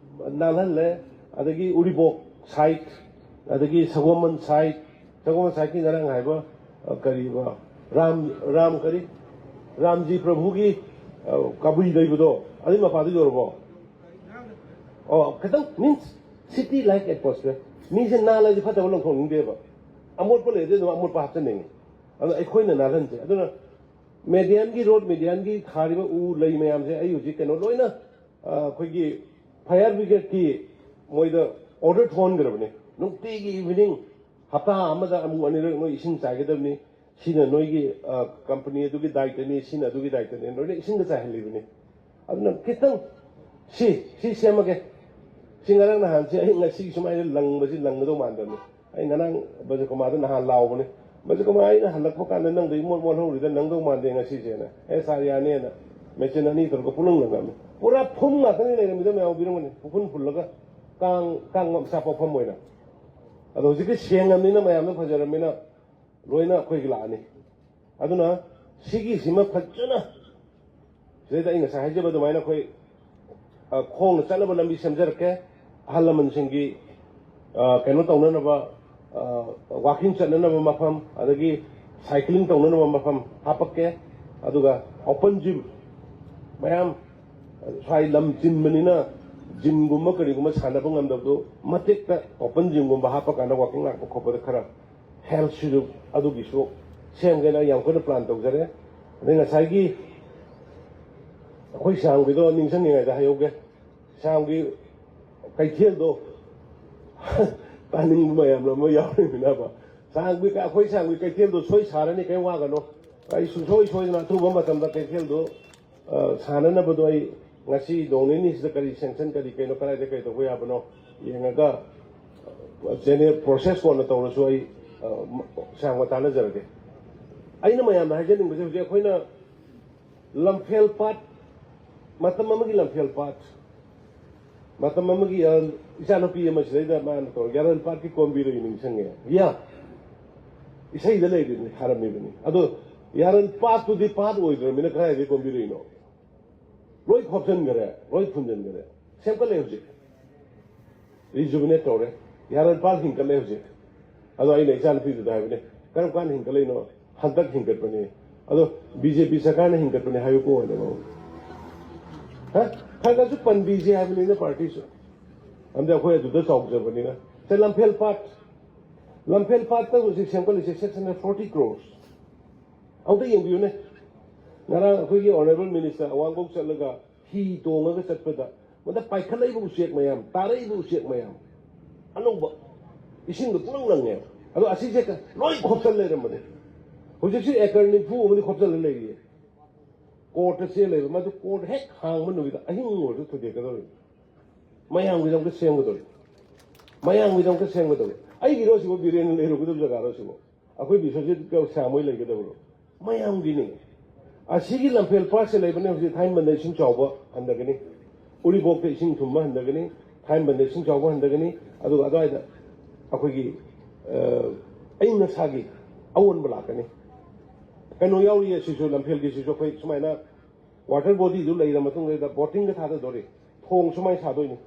ꯅꯥꯜꯍꯜꯂꯦ, ꯑꯗꯒꯤ ꯎꯔꯤꯄꯣꯛ side, ꯑꯗꯒꯤ ꯁꯒꯣꯜꯕꯟ side, ꯁꯒꯣꯜꯕꯟ side ꯀꯤ ꯉꯔꯥꯡ ꯍꯥꯏꯕ, ꯑ, ꯀꯔꯤꯕ, ꯔꯥꯝ, ꯔꯥꯝ ꯀꯔꯤ? ꯔꯥꯝꯖꯤ ꯄ꯭ꯔꯚꯨꯒꯤ, ꯑ, ꯀꯕꯨꯏ ꯂꯩꯕꯗꯣ, ꯑꯗꯨꯏ ꯃꯄꯥꯗꯨ ꯌꯧꯔꯕꯣ? ꯑꯣ, ꯈꯤꯇꯪ, means city like atmosphere꯫ ꯃꯤꯁꯦ ꯅꯥꯜꯂꯗꯤ ꯐꯠꯇꯕ ꯂꯪꯊꯣꯛꯅꯤꯡꯗꯦꯕ꯫ ꯑꯃꯣꯠꯄ ꯂꯩꯔꯗꯤ ꯑꯗꯨꯝ ꯑꯃꯣꯠꯄ ꯍꯥꯞꯆꯤꯟꯅꯤꯡꯉꯤ꯫ ꯑꯗꯣ ꯑꯩꯈꯣꯏꯅ ꯅꯥꯜꯍꯟꯁꯦ꯫ ꯑꯗꯨꯅ median ꯒꯤ, road median ꯒꯤ ꯊꯥꯔꯤꯕ ꯎ ꯂꯩ ꯃꯌꯥꯝꯁꯦ ꯑꯩ ꯍꯧꯖꯤꯛ ꯀꯩꯅꯣ ꯂꯣꯏꯅ, ꯑ, ꯑꯩꯈꯣꯏꯒꯤ fire brigade ꯀꯤ ꯃꯣꯏꯗ order ꯊꯣꯛꯍꯟꯈ꯭ꯔꯕꯅꯤ꯫ ꯅꯨꯡꯇꯤꯒꯤ evening, ꯍꯞꯇꯥ ꯑꯃꯗ ꯑꯃꯨꯛ ꯑꯅꯤꯔꯛ ꯅꯣꯏ ꯏꯁꯤꯡ ꯆꯥꯏꯒꯗꯕꯅꯤ꯫ ꯁꯤꯅ ꯅꯣꯏꯒꯤ, ꯑ, company ꯑꯗꯨꯒꯤ ꯗꯥꯏꯇꯅꯤ, ꯁꯤꯅ ꯑꯗꯨꯒꯤ ꯗꯥꯏꯇꯅꯤ, ꯂꯣꯏꯅ ꯏꯁꯤꯡꯗ ꯆꯥꯏꯍꯜꯂꯤꯕꯅꯤ꯫ ꯑꯗꯨꯅ ꯈꯤꯇꯪ ꯁꯤ, ꯁꯤ ꯁꯦꯝꯃꯒꯦ꯫ ꯁꯤ ꯉꯔꯥꯡ ꯅꯍꯥꯟꯁꯤ ꯑꯩ ꯉꯁꯤ ꯁꯨꯃꯥꯏꯅ ꯂꯪꯕꯁꯤ ꯂꯪꯒꯗꯧ ꯃꯥꯟꯗꯕꯅꯤ꯫ ꯑꯩ ꯉꯔꯥꯡ ꯕꯖꯀꯨꯃꯥꯔꯗ ꯅꯍꯥꯟ ꯂꯥꯎꯕꯅꯤ꯫ "ꯕꯖꯀꯨꯃꯥꯔ, ꯑꯩꯅ ꯍꯜꯂꯛꯄ ꯀꯥꯟꯗ ꯅꯪꯗꯣ ꯏꯃꯣꯠ ꯃꯣꯠꯍꯧꯔꯤꯗ ꯂꯪꯗꯧ ꯃꯥꯟꯗꯦ ꯉꯁꯤꯁꯦꯅ"꯫ "ꯑꯦ ꯁꯥꯔ, ꯌꯥꯅꯤꯅ" ꯃꯦꯆꯤꯟ ꯑꯅꯤ ꯇꯧꯔꯒ ꯄꯨꯂꯪ ꯂꯪꯉꯝꯃꯤ꯫ ꯄꯨꯔꯥ ꯐꯨꯝ ꯉꯥꯛꯇꯅꯤ ꯂꯩꯔꯝꯃꯤꯗ, ꯃꯌꯥꯝ ꯎꯕꯤꯔꯝꯒꯅꯤ꯫ ꯄꯨꯈꯨꯟ ꯐꯨꯜꯂꯒ ꯀꯥꯡ, ꯀꯥꯡ ꯃꯆꯥ ꯄꯣꯛꯐꯝ ꯑꯣꯏꯅ꯫ ꯑꯗꯣ ꯍꯧꯖꯤꯛꯇꯤ ꯁꯦꯡꯉꯝꯅꯤꯅ, ꯃꯌꯥꯝꯗ ꯐꯖꯔꯝꯅꯤꯅ ꯂꯣꯏꯅ ꯑꯩꯈꯣꯏꯒꯤ ꯂꯥꯛꯑꯅꯤ꯫ ꯑꯗꯨꯅ ꯁꯤꯒꯤꯁꯤꯃ ꯐꯖꯅ, ꯁꯤꯗꯩꯗ ꯑꯩ ꯉꯁꯥꯏ ꯍꯥꯏꯖꯕ ꯑꯗꯨꯃꯥꯏꯅ ꯑꯩꯈꯣꯏ, ꯑ, ꯈꯣꯡꯅ ꯆꯠꯅꯕ ꯂꯝꯕꯤ ꯁꯦꯝꯖꯔꯛꯀꯦ꯫ ꯑꯍꯜ ꯂꯃꯟꯁꯤꯡꯒꯤ, ꯑ, ꯀꯩꯅꯣ ꯇꯧꯅꯅꯕ, ꯑ, walking ꯆꯠꯅꯅꯕ ꯃꯐꯝ, ꯑꯗꯒꯤ cycling ꯇꯧꯅꯅꯕ ꯃꯐꯝ ꯍꯥꯄꯛꯀꯦ꯫ ꯑꯗꯨꯒ open gym ꯃꯌꯥꯝ, ꯁ꯭ꯋꯥꯏ ꯂꯝ ꯆꯤꯟꯕꯅꯤꯅ ꯖꯤꯝꯒꯨꯝꯕ ꯀꯔꯤꯒꯨꯝꯕ ꯁꯥꯟꯅꯕ ꯉꯝꯗꯕꯗꯣ ꯃꯇꯦꯛꯇ ꯑꯣꯄꯟ ꯖꯤꯝꯒꯨꯝꯕ ꯍꯥꯞꯄ ꯀꯥꯟꯗ ꯋꯥꯀꯤꯡ ꯂꯥꯛꯄ ꯈꯣꯠꯄꯗ ꯈꯔ ꯍꯦꯜꯊꯁꯤꯁꯨ ꯑꯗꯨꯒꯤꯁꯨ ꯁꯦꯝꯒꯦꯅ ꯑꯩ ꯌꯥꯝ ꯀꯟꯅ ꯄ꯭ꯂꯥꯟ ꯇꯧꯖꯔꯦ꯫ ꯑꯗꯩ ꯉꯁꯥꯏꯒꯤ ꯑꯩꯈꯣꯏ ꯁꯥꯡꯕꯤꯗꯣ ꯅꯤꯡꯁꯤꯡꯅꯤꯡꯉꯥꯏꯗ ꯍꯥꯏꯍꯧꯒꯦ꯫ ꯁꯥꯡꯕꯤ ꯀꯩꯊꯦꯜꯗꯣ ꯇꯥꯅꯤꯡꯕ ꯃꯌꯥꯝ ꯑꯃ ꯌꯥꯎꯔꯤꯕꯅꯕ꯫ ꯁꯥꯡꯕꯤ ꯑꯩꯈꯣꯏ ꯁꯥꯡꯕꯤ ꯀꯩꯊꯦꯜꯗꯣ ꯁꯣꯏ ꯁꯥꯔꯅꯤ, ꯀꯩꯝ ꯋꯥꯒꯅꯣ꯫ ꯑꯩ ꯁꯨꯡꯁꯣꯏ ꯁꯣꯏꯗꯅ ꯑꯊꯨꯕ ꯃꯇꯝꯗ ꯀꯩꯊꯦꯜꯗꯣ ꯑ, ꯁꯥꯟꯅꯅꯕꯗꯣ ꯑꯩ ꯉꯁꯤ ꯅꯣꯡ ꯅꯤꯅꯤꯁꯤꯗ ꯀꯔꯤ ꯁꯦꯡꯁꯟ, ꯀꯔꯤ ꯀꯩꯅꯣ, ꯀꯗꯥꯏꯗ ꯀꯩ ꯇꯧꯕ ꯌꯥꯕꯅꯣ ꯌꯦꯡꯉꯒ, ꯑ, ꯆꯦꯅꯦꯜ ꯄ꯭ꯔꯣꯁꯦꯁ ꯀꯣꯟꯅ ꯇꯧꯔꯁꯨ ꯑꯩ, ꯑ, ꯃ-, ꯁꯥꯡꯅ ꯇꯥꯟꯅꯖꯔꯒꯦ꯫ ꯑꯩꯅ ꯃꯌꯥꯝꯗ ꯍꯥꯏꯖꯅꯤꯡꯕꯁꯦ ꯍꯧꯖꯤꯛ ꯑꯩꯈꯣꯏꯅ ꯂꯝꯐꯦꯜ ꯄꯥꯠ, ꯃꯇꯝ ꯑꯃꯒꯤ ꯂꯝꯐꯦꯜ ꯄꯥꯠ, ꯃꯇꯝ ꯑꯃꯒꯤ, ꯑ, ꯏꯆꯥꯅꯨꯄꯤ ꯑꯃ ꯁꯤꯗꯩꯗ ꯃꯥꯅ ꯇꯧꯔ ꯌꯥꯔꯟ ꯄꯥꯠꯀꯤ ꯀꯣꯝꯕꯤꯔꯩ ꯅꯤꯡꯁꯤꯡꯉꯦ꯫ ꯌꯥ, ꯏꯁꯩꯗ ꯂꯩꯔꯤꯕꯅꯤ, ꯊꯥꯔꯝꯃꯤꯕꯅꯤ꯫ ꯑꯗꯣ ꯌꯥꯔꯟ ꯄꯥꯠꯇꯨꯗꯤ ꯄꯥꯠ ꯑꯣꯏꯗ꯭ꯔꯃꯤꯅ ꯀꯗꯥꯏꯗꯒꯤ ꯀꯣꯝꯕꯤꯔꯩꯅꯣ? ꯂꯣꯏ ꯈꯣꯞꯆꯟꯈꯔꯦ, ꯂꯣꯏ ꯐꯨꯟꯖꯟꯈꯔꯦ꯫ ꯁꯦꯝꯒꯠꯂꯦ ꯍꯧꯖꯤꯛ꯫ ꯔꯤꯖꯨꯕꯤꯅꯦꯠ ꯇꯧꯔꯦ꯫ ꯌꯥꯔꯟ ꯄꯥꯠ ꯍꯤꯡꯒꯠꯂꯦ ꯍꯧꯖꯤꯛ꯫ ꯑꯗꯣ ꯑꯩꯅ ꯏꯆꯥꯅꯨꯄꯤꯗꯨꯗ ꯍꯥꯏꯕꯅꯦ, "ꯀꯔꯝ ꯀꯥꯟꯗ ꯍꯤꯡꯒꯠꯂꯛꯏꯅꯣ?" "ꯍꯟꯗꯛ ꯍꯤꯡꯒꯠꯄꯅꯦ꯫ ꯑꯗꯣ ꯕꯤ ꯖꯦ ꯄꯤ ꯁꯔꯀꯥꯔꯅ ꯍꯤꯡꯒꯠꯄꯅꯦ ꯍꯥꯏꯌꯨꯀꯣ" ꯍꯥꯏꯅ ꯃꯉꯣꯟꯗ꯫ ꯍꯥ? ꯈꯔ ꯈꯔꯁꯨ ꯄꯟꯕꯤꯁꯦ ꯍꯥꯏꯕꯅꯤꯅ ꯄꯥꯔꯇꯤꯁꯨ꯫ ꯑꯗ ꯑꯩꯈꯣꯏ ꯑꯗꯨꯗ ꯆꯥꯎꯖꯕꯅꯤꯅ꯫ ꯁꯦ, ꯂꯝꯐꯦꯜ ꯄꯥꯠ, ꯂꯝꯐꯦꯜ ꯄꯥꯠꯇ ꯍꯧꯖꯤꯛ ꯁꯦꯝꯒꯠꯂꯤꯁꯦ six hundred forty crores꯫ ꯑꯃꯨꯛꯇ ꯌꯦꯡꯕꯤꯌꯨꯅꯦ꯫ ꯉꯔꯥꯡ ꯑꯩꯈꯣꯏꯒꯤ ꯑꯣꯅꯔꯦꯕꯜ ꯃꯤꯅꯤꯁꯇꯔ ꯑꯋꯥꯡꯕꯧ ꯆꯠꯂꯒ ꯍꯤ ꯇꯣꯡꯉꯒ ꯆꯠꯄꯗ ꯃꯗ ꯄꯥꯏꯈꯠꯂꯛꯏꯕ ꯎꯆꯦꯛ ꯃꯌꯥꯝ, ꯇꯥꯔꯛꯏꯕ ꯎꯆꯦꯛ ꯃꯌꯥꯝ, ꯑꯅꯧꯕ ꯏꯁꯤꯡꯗ ꯄꯨꯡꯂꯪ ꯂꯪꯉꯦ꯫ ꯑꯗꯣ ꯑꯁꯤꯁꯦ ꯂꯣꯏ ꯈꯣꯞꯆꯜ ꯂꯩꯔꯝꯕꯅꯦ꯫ ꯍꯧꯖꯤꯛꯁꯤ ꯑꯦꯀꯔ ꯅꯤꯐꯨ ꯑꯃꯗꯤ ꯈꯣꯞꯆꯜꯂ ꯂꯩꯔꯤꯌꯦ꯫ ꯀꯣꯔꯠꯇ ꯆꯦꯜ ꯂꯩꯕ, ꯃꯗꯨ ꯀꯣꯔꯠ ꯍꯦꯛ ꯍꯥꯡꯕ ꯅꯨꯃꯤꯠꯇ ꯑꯍꯤꯡ ꯑꯣꯏꯔꯁꯨ ꯊꯨꯗꯦꯛꯀꯗꯧꯔꯤꯅꯤ꯫ ꯃꯌꯥꯝꯒꯤꯗꯃꯛꯇ ꯁꯦꯝꯒꯗꯧꯔꯤ꯫ ꯃꯌꯥꯝꯒꯤꯗꯃꯛꯇ ꯁꯦꯝꯒꯗꯧꯔꯤ꯫ ꯑꯩꯒꯤꯔꯣ ꯁꯤꯕꯨ, ꯕꯤꯔꯦꯟꯅ ꯂꯩꯔꯨꯒꯗꯕ ꯖꯒꯥꯔꯣ ꯁꯤꯕꯨ? ꯑꯩꯈꯣꯏ ꯕꯤꯁ꯭ꯋꯖꯤꯠꯀ ꯁ꯭ꯌꯥꯝ ꯍꯣꯏ ꯂꯩꯒꯗꯕꯔꯣ? ꯃꯌꯥꯝꯒꯤꯅꯤ꯫ ꯑꯁꯤꯒꯤ ꯂꯝꯐꯦꯜ ꯄꯥꯠꯁꯦ ꯂꯩꯕꯅꯦ ꯍꯧꯖꯤꯛ ꯊꯥꯏꯃꯟꯗ ꯏꯁꯤꯡ ꯆꯥꯎꯕ ꯍꯟꯊꯒꯅꯤ, ꯎꯔꯤꯄꯣꯛꯇ ꯏꯁꯤꯡ ꯊꯨꯝꯕ ꯍꯟꯊꯒꯅꯤ, ꯊꯥꯏꯃꯟꯗ ꯏꯁꯤꯡ ꯆꯥꯎꯕ ꯍꯟꯊꯒꯅꯤ, ꯑꯗꯨꯒ ꯑꯗꯨꯋꯥꯏꯗ ꯑꯩꯈꯣꯏꯒꯤ, ꯑ, ꯑꯏꯪ ꯑꯁꯥꯒꯤ ꯑꯑꯣꯟꯕ ꯂꯥꯛꯀꯅꯤ꯫ ꯀꯩꯅꯣ ꯌꯥꯎꯔꯤꯌꯦ ꯁꯤꯁꯨ, ꯂꯝꯐꯦꯜꯒꯤꯁꯤꯁꯨ ꯑꯩꯈꯣꯏ ꯁꯨꯃꯥꯏꯅ ꯋꯥꯇꯔ ꯕꯣꯗꯤꯗꯨ ꯂꯩꯔ ꯃꯇꯨꯡꯗ ꯕꯣꯇꯤꯡꯒ ꯊꯥꯗꯗꯣꯔꯤ꯫ ꯊꯣꯡ ꯁꯨꯃꯥꯏꯅ ꯁꯥꯗꯣꯏꯅꯤ꯫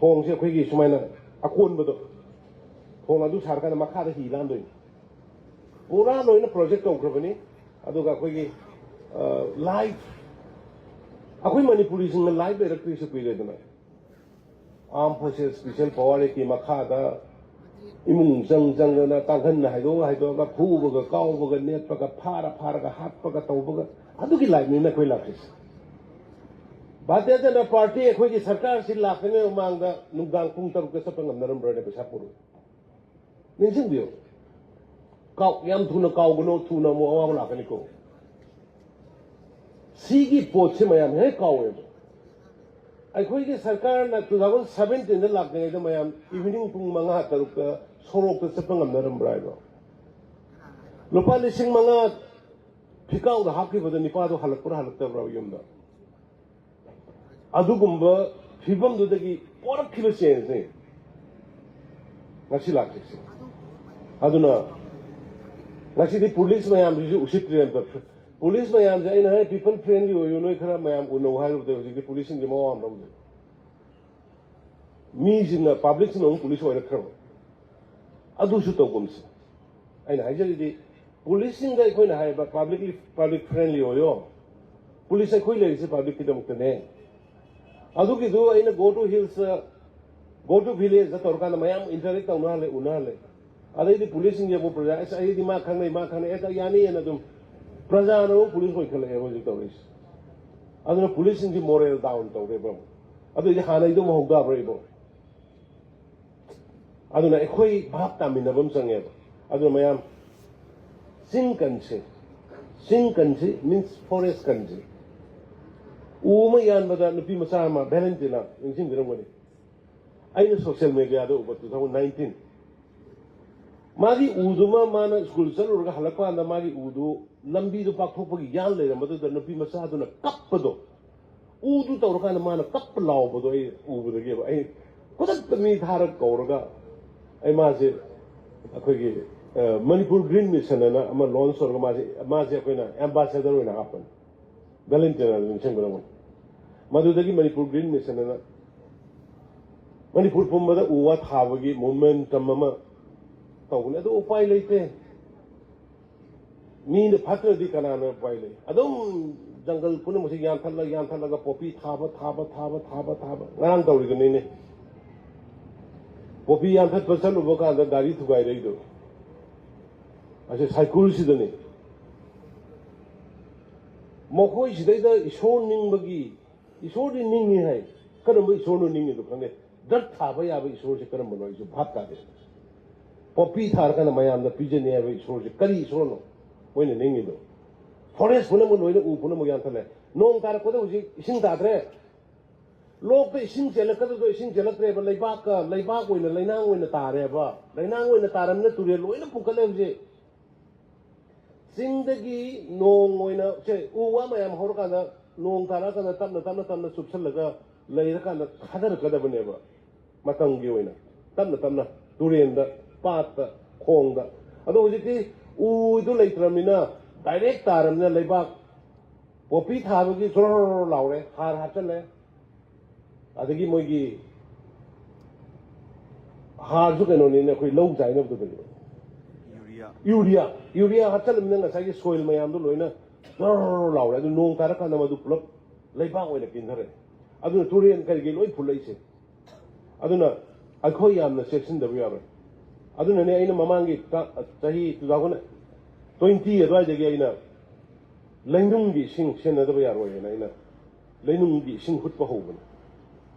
ꯊꯣꯡꯁꯦ ꯑꯩꯈꯣꯏꯒꯤ ꯁꯨꯃꯥꯏꯅ ꯑꯀꯣꯟꯕꯗꯣ, ꯊꯣꯡ ꯑꯗꯨ ꯁꯥꯔꯀꯥꯟꯗ ꯃꯈꯥꯗ ꯍꯤ ꯂꯥꯟꯗꯣꯏꯅꯤ꯫ ꯄꯨꯔꯥ ꯂꯣꯏꯅ ꯄ꯭ꯔꯣꯖꯦꯛ ꯇꯧꯈ꯭ꯔꯕꯅꯤ꯫ ꯑꯗꯨꯒ ꯑꯩꯈꯣꯏꯒꯤ, ꯑ, ꯂꯥꯏꯐ, ꯑꯩꯈꯣꯏ ꯃꯅꯤꯄꯨꯔꯤꯁꯤꯡꯅ ꯂꯥꯏꯐ ꯂꯩꯔꯛꯇ꯭ꯔꯤꯁꯦ ꯀꯨꯏꯔꯦꯗꯅ꯫ ꯑꯥꯔꯝ ꯐꯣꯔꯁꯦꯁ ꯁ꯭ꯄꯤꯁꯦꯜ ꯄꯋꯥꯔ ꯑꯦꯛꯀꯤ ꯃꯈꯥꯗ ꯏꯃꯨꯡ ꯆꯪ ꯆꯪꯗꯅ ꯀꯥꯡꯈꯟꯅ ꯍꯥꯏꯗꯣꯛꯑ ꯍꯥꯏꯗꯣꯛꯑꯒ ꯐꯨꯕꯒ ꯀꯥꯎꯕꯒ ꯅꯦꯠꯄꯒ ꯐꯥꯔ ꯐꯥꯔꯒ ꯍꯥꯠꯄꯒ ꯇꯧꯕꯒ ꯑꯗꯨꯒꯤ ꯂꯥꯏꯐꯅꯤꯅ ꯑꯩꯈꯣꯏ ꯂꯥꯛꯈ꯭ꯔꯤꯁꯦ꯫ ꯚꯥꯔꯇꯤꯌ ꯖꯅꯇꯥ ꯄꯥꯔꯇꯤ ꯑꯩꯈꯣꯏꯒꯤ ꯁꯔꯀꯥꯔꯁꯤ ꯂꯥꯛꯇ꯭ꯔꯤꯉꯩ ꯃꯃꯥꯡꯗ ꯅꯨꯡꯗꯥꯡ ꯄꯨꯡ ꯇꯔꯨꯛꯇ ꯆꯠꯄ ꯉꯝꯅꯔꯝꯕ꯭ꯔꯅꯦ ꯄꯩꯁꯥ ꯄꯨꯔꯨ? ꯅꯤꯡꯁꯤꯡꯕꯤꯌꯨ꯫ ꯀꯥꯎ ꯌꯥꯝ ꯊꯨꯅ ꯀꯥꯎꯒꯅꯨ, ꯊꯨꯅ ꯑꯃꯨꯛ ꯑꯋꯥꯕ ꯂꯥꯛꯀꯅꯤꯀꯣ꯫ ꯁꯤꯒꯤ ꯄꯣꯠꯁꯤ ꯃꯌꯥꯝ ꯍꯦꯛ ꯀꯥꯎꯋꯦꯕ꯫ ꯑꯩꯈꯣꯏꯒꯤ ꯁꯔꯀꯥꯔꯅ ꯇꯨ ꯊꯥꯎꯖꯟ ꯁꯕꯦꯟꯇꯤꯟꯗ ꯂꯥꯛꯇ꯭ꯔꯤꯉꯩꯗ ꯃꯌꯥꯝ ꯏꯚꯤꯅꯤꯡ ꯄꯨꯡ ꯃꯉꯥ ꯇꯔꯨꯛꯇ ꯁꯣꯔꯣꯛꯇ ꯆꯠꯄ ꯉꯝꯅꯔꯝꯕ꯭ꯔꯥ ꯍꯥꯏꯕ? ꯂꯨꯄꯥ ꯂꯤꯁꯤꯡ ꯃꯉꯥ ꯐꯤꯀꯥꯎꯗ ꯍꯥꯞꯈꯤꯕꯗ ꯅꯤꯄꯥꯗꯣ ꯍꯜꯂꯛꯄ꯭ꯔꯥ ꯍꯜꯂꯛꯇꯕ꯭ꯔꯥ ꯌꯨꯝꯗ? ꯑꯗꯨꯒꯨꯝꯕ ꯐꯤꯕꯝꯗꯨꯗꯒꯤ ꯄꯣꯔꯛꯈꯤꯕ ꯆꯦꯟꯖꯅꯤ ꯉꯁꯤ ꯂꯥꯛꯈꯤꯕꯁꯦ꯫ ꯑꯗꯨꯅ ꯉꯁꯤꯗꯤ ꯄꯨꯂꯤꯁ ꯃꯌꯥꯝꯁꯤꯁꯨ ꯎꯁꯤꯠꯇ꯭ꯔꯦ ꯑꯝꯇ꯫ ꯄꯨꯂꯤꯁ ꯃꯌꯥꯝꯁꯦ ꯑꯩꯅ ꯍꯥꯏ ꯄꯤꯄꯜ ꯐ꯭ꯔꯦꯟꯂꯤ ꯑꯣꯏꯌꯨ, ꯅꯣꯏ ꯈꯔ ꯃꯌꯥꯝ ꯎꯅꯧ ꯍꯥꯏꯔꯨꯕꯗ ꯍꯧꯖꯤꯛꯇꯤ ꯄꯨꯂꯤꯁꯁꯤꯡꯁꯦ ꯃꯋꯥ ꯑꯃ ꯂꯧꯗ꯭ꯔꯦ꯫ ꯃꯤꯁꯤꯡꯅ, ꯄꯥꯕ꯭ꯂꯤꯛꯁꯤꯡꯅ ꯑꯃꯨꯛ ꯄꯨꯂꯤꯁ ꯑꯣꯏꯔꯛꯈ꯭ꯔꯕ꯫ ꯑꯗꯨꯁꯨ ꯇꯧꯒꯨꯝꯁꯦ꯫ ꯑꯩꯅ ꯍꯥꯏꯖꯔꯤꯗꯤ ꯄꯨꯂꯤꯁꯁꯤꯡꯗ ꯑꯩꯈꯣꯏꯅ ꯍꯥꯏꯕ ꯄꯥꯕ꯭ꯂꯤꯛꯂꯤ, ꯄꯥꯕ꯭ꯂꯤꯛ ꯐ꯭ꯔꯦꯟꯂꯤ ꯑꯣꯏꯌꯣ꯫ ꯄꯨꯂꯤꯁ ꯑꯩꯈꯣꯏ ꯂꯩꯔꯤꯁꯦ ꯄꯥꯕ꯭ꯂꯤꯛꯀꯤꯗꯃꯛꯇꯅꯦ꯫ ꯑꯗꯨꯒꯤꯗꯨ ꯑꯩꯅ go to hills, go to ꯚꯤꯂꯦꯖꯇ ꯇꯧꯔꯀꯥꯟꯗ ꯃꯌꯥꯝ ꯏꯟꯇꯔꯦꯛ ꯇꯧꯅꯍꯜꯂꯦ, ꯎꯅꯍꯜꯂꯦ꯫ ꯑꯗꯩꯗꯤ ꯄꯨꯂꯤꯁꯁꯤꯡꯁꯦ ꯑꯃꯨꯛ ꯄ꯭ꯔꯖꯥ, "ꯑꯁ, ꯑꯩꯗꯤ ꯃꯥ ꯈꯪꯅꯩ, ꯃꯥ ꯈꯪꯅꯩ, ꯑꯦ, ꯌꯥꯅꯤꯅ" ꯑꯗꯨꯝ ꯄ꯭ꯔꯖꯥꯅ ꯑꯃꯨꯛ ꯄꯨꯂꯤꯁ ꯑꯣꯏꯈꯠꯂꯛꯑꯦꯕ ꯍꯧꯖꯤꯛ ꯇꯧꯔꯤꯁꯦ꯫ ꯑꯗꯨꯅ ꯄꯨꯂꯤꯁꯁꯤꯡꯁꯤ ꯃꯣꯔꯦꯜ ꯗꯥꯎꯟ ꯇꯧꯔꯦꯕ ꯑꯃꯨꯛ꯫ ꯑꯗꯨꯏꯗꯤ ꯍꯥꯟꯅꯩꯗꯣ ꯑꯃꯨꯛ ꯍꯧ ꯇꯥꯕ꯭ꯔꯥ ꯏꯕꯣ? ꯑꯗꯨꯅ ꯑꯩꯈꯣꯏ ꯚꯥꯞ ꯇꯥꯃꯤꯟꯅꯕ ꯑꯃ ꯆꯪꯉꯦꯕ꯫ ꯑꯗꯨꯅ ꯃꯌꯥꯝ, ꯆꯤꯡ ꯀꯟꯁꯦ, ꯆꯤꯡ ꯀꯟꯁꯤ ꯃꯤꯟꯁ ꯐꯣꯔꯦꯁ ꯀꯟꯁꯤ꯫ ꯎ ꯑꯃ ꯌꯥꯟꯕꯗ ꯅꯨꯄꯤ ꯃꯆꯥ ꯑꯃ, ꯚꯦꯂꯦꯟꯇꯤꯅꯥ, ꯅꯤꯡꯁꯤꯡꯕꯤꯔꯝꯒꯅꯤ, ꯑꯩꯅ ꯁꯣꯁꯤꯌꯦꯜ ꯃꯦꯗꯤꯌꯥꯗ ꯎꯕ, ꯇꯨ ꯊꯥꯎꯖꯟ ꯅꯥꯏꯟꯇꯤꯟ꯫ ꯃꯥꯒꯤ ꯎꯗꯨꯃ ꯃꯥꯅ ꯁ꯭ꯀꯨꯜ ꯆꯠꯂꯨꯔꯒ ꯍꯜꯂꯛꯄ ꯀꯥꯟꯗ ꯃꯥꯒꯤ ꯎꯗꯨ ꯂꯝꯕꯤꯗꯨ ꯄꯥꯛꯊꯣꯛꯄꯒꯤ ꯌꯥꯟ ꯂꯩꯔꯝꯕꯗꯨꯗ ꯅꯨꯄꯤ ꯃꯆꯥꯗꯨꯅ ꯀꯞꯄꯗꯣ, ꯎꯗꯨ ꯇꯧꯔꯀꯥꯟꯗ ꯃꯥꯅ ꯀꯞꯄ ꯂꯥꯎꯕꯗꯣ ꯑꯩ ꯎꯕꯗꯒꯤꯕ ꯑꯩ ꯈꯨꯗꯛꯇ ꯃꯤ ꯊꯥꯔꯒ ꯀꯧꯔꯒ ꯑꯩ ꯃꯥꯁꯦ ꯑꯩꯈꯣꯏꯒꯤ, ꯑ, ꯃꯅꯤꯄꯨꯔ ꯒ꯭ꯔꯤꯟ ꯃꯤꯁꯟ ꯑꯅ ꯑꯃ ꯂꯣꯟꯁ ꯇꯧꯔꯒ ꯃꯥꯁꯦ, ꯃꯥꯁꯦ ꯑꯩꯈꯣꯏꯅ ꯑꯦꯝꯕꯥꯁꯦꯗꯔ ꯑꯣꯏꯅ ꯍꯥꯞꯄꯅꯤ꯫ ꯚꯦꯂꯦꯟꯇꯤꯅꯥꯗ ꯅꯤꯡꯁꯤꯡꯕꯤꯔꯝꯒꯅꯤ꯫ ꯃꯗꯨꯗꯒꯤ ꯃꯅꯤꯄꯨꯔ ꯒ꯭ꯔꯤꯟ ꯃꯤꯁꯟ ꯑꯅ ꯃꯅꯤꯄꯨꯔ ꯄꯨꯝꯕꯗ ꯎ ꯋꯥ ꯊꯥꯕꯒꯤ ꯃꯨꯚꯃꯦꯟꯇꯝ ꯑꯃ ꯇꯧꯕꯅꯤ꯫ ꯑꯗꯨ ꯎꯄꯥꯏ ꯂꯩꯇꯦ꯫ ꯃꯤꯅ ꯐꯠꯇ꯭ꯔꯗꯤ ꯀꯅꯥꯅ ꯎꯄꯥꯏ ꯂꯩ? ꯑꯗꯨꯝ ꯖꯪꯒꯜ ꯄꯨꯝꯅꯃꯛꯁꯤ ꯌꯥꯟꯊꯠꯂ, ꯌꯥꯟꯊꯠꯂꯒ ꯄꯣꯄꯤ ꯊꯥꯕ, ꯊꯥꯕ, ꯊꯥꯕ, ꯊꯥꯕ, ꯊꯥꯕ꯫ ꯉꯔꯥꯡ ꯇꯧꯔꯤꯗꯨꯅꯤꯅꯦ꯫ ꯄꯣꯄꯤ ꯌꯥꯟꯊꯠꯄ ꯆꯠꯂꯨꯕ ꯀꯥꯟꯗ ꯒꯥꯔꯤ ꯊꯨꯒꯥꯏꯔꯛꯏꯗꯣ ꯑꯁꯤ ꯁꯥꯏꯀꯨꯜꯁꯤꯗꯅꯤ꯫ ꯃꯈꯣꯏꯁꯤꯗꯩꯗ ꯏꯁꯣꯔ ꯅꯤꯡꯕꯒꯤ, ꯏꯁꯣꯔꯗꯤ ꯅꯤꯡꯉꯤ ꯍꯥꯏ, ꯀꯔꯝꯕ ꯏꯁꯣꯔꯅꯣ ꯅꯤꯡꯉꯤꯗꯣ ꯈꯪꯗꯦ꯫ ꯗ꯭ꯔꯒ ꯊꯥꯕ ꯌꯥꯕ ꯏꯁꯣꯔꯁꯦ ꯀꯔꯝꯕꯅꯣ ꯑꯩꯁꯨ ꯚꯥꯞ ꯇꯥꯗꯦ꯫ ꯄꯣꯄꯤ ꯊꯥꯔꯀꯥꯟꯗ ꯃꯌꯥꯝꯗ ꯄꯤꯖꯅꯤ ꯍꯥꯏꯕ ꯏꯁꯣꯔꯁꯦ ꯀꯔꯤ ꯏꯁꯣꯔꯅꯣ ꯃꯣꯏꯅ ꯅꯤꯡꯉꯤꯗꯣ? ꯐꯣꯔꯦꯁ ꯄꯨꯝꯅꯃꯛ ꯂꯣꯏꯅ, ꯎ ꯄꯨꯝꯅꯃꯛ ꯌꯥꯟꯊꯠꯂꯦ꯫ ꯅꯣꯡ ꯇꯥꯔꯛꯄꯗ ꯍꯧꯖꯤꯛ ꯏꯁꯤꯡ ꯇꯥꯗ꯭ꯔꯦ꯫ ꯂꯣꯛꯇ ꯏꯁꯤꯡ ꯆꯦꯜꯂꯛꯀꯗꯕꯗꯣ ꯏꯁꯤꯡ ꯆꯦꯜꯂꯛꯇ꯭ꯔꯦꯕ꯫ ꯂꯩꯕꯥꯛꯀ, ꯂꯩꯕꯥꯛ ꯑꯣꯏꯅ ꯂꯩꯅꯥꯡ ꯑꯣꯏꯅ ꯇꯥꯔꯦꯕ꯫ ꯂꯩꯅꯥꯡ ꯑꯣꯏꯅ ꯇꯥꯔꯝꯅꯤꯅ ꯇꯨꯔꯦꯜ ꯂꯣꯏꯅ ꯄꯨꯈꯠꯂꯦ ꯍꯧꯖꯤꯛ꯫ ꯆꯤꯡꯗꯒꯤ ꯅꯣꯡ ꯑꯣꯏꯅ, ꯁꯦ, ꯎ ꯋꯥ ꯃꯌꯥꯝ ꯍꯧꯔꯀꯥꯟꯗ, ꯅꯣꯡ ꯇꯥꯔꯛꯑꯀꯥꯟꯗ ꯇꯞꯅ, ꯇꯞꯅ, ꯇꯞꯅ ꯆꯨꯞꯁꯜꯂꯒ ꯂꯩꯔꯀꯥꯟꯗ ꯊꯥꯗꯔꯛꯀꯗꯕꯅꯦꯕ꯫ ꯃꯇꯝꯒꯤ ꯑꯣꯏꯅ ꯇꯞꯅ, ꯇꯞꯅ ꯇꯨꯔꯦꯟꯗ, ꯄꯥꯠꯇ, ꯈꯣꯡꯗ꯫ ꯑꯗꯣ ꯍꯧꯖꯤꯛꯇꯤ ꯎꯗꯨ ꯂꯩꯇ꯭ꯔꯕꯅꯤꯅ, ꯗꯥꯏꯔꯦꯛ ꯇꯥꯔꯕꯅꯤꯅ ꯂꯩꯕꯥꯛ, ꯄꯣꯄꯤ ꯊꯥꯕꯒꯤ ꯖꯣꯔ ꯂꯥꯎꯔꯦ, ꯍꯥꯔ ꯍꯥꯞꯆꯜꯂꯦ꯫ ꯑꯗꯒꯤ ꯃꯣꯏꯒꯤ ꯍꯥꯔꯁꯨ ꯀꯩꯅꯣꯅꯤꯅ, ꯑꯩꯈꯣꯏ ꯂꯧ ꯆꯥꯏꯅꯕꯗꯨꯗꯅꯦ꯫ ꯌꯨꯔꯤꯌꯥ ꯌꯨꯔꯤꯌꯥ, ꯌꯨꯔꯤꯌꯥ ꯍꯥꯞꯆꯜꯂꯕꯅꯤꯅ ꯉꯁꯥꯏꯒꯤ ꯁꯣꯏꯜ ꯃꯌꯥꯝꯗꯣ ꯂꯣꯏꯅ ꯖꯣꯔ ꯂꯥꯎꯔꯦ꯫ ꯑꯗꯨ ꯅꯣꯡ ꯇꯥꯔꯀꯥꯟꯗ ꯃꯗꯨ ꯄꯨꯂꯞ ꯂꯩꯕꯥꯛ ꯑꯣꯏꯅ ꯀꯤꯟꯊꯔꯛꯑꯦ꯫ ꯑꯗꯨꯅ ꯇꯨꯔꯦꯟ ꯀꯔꯤꯒꯤ ꯂꯣꯏ ꯐꯨꯜꯂꯛꯏꯁꯦ꯫ ꯑꯗꯨꯅ ꯑꯩꯈꯣꯏ ꯌꯥꯝꯅ ꯆꯦꯛꯁꯤꯟꯗꯕ ꯌꯥꯔꯣꯏ꯫ ꯑꯗꯨꯅꯅꯦ ꯑꯩꯅ ꯃꯃꯥꯡꯒꯤ ꯆ-, ꯆꯍꯤ two thousand twenty ꯑꯗꯨꯋꯥꯏꯗꯒꯤ ꯑꯩꯅ ꯂꯩꯅꯨꯡꯒꯤ ꯏꯁꯤꯡ ꯁꯤꯖꯤꯟꯅꯗꯕ ꯌꯥꯔꯣꯏꯅ ꯑꯩꯅ ꯂꯩꯅꯨꯡꯒꯤ ꯏꯁꯤꯡ ꯍꯨꯠꯄ ꯍꯧꯕꯅꯤ꯫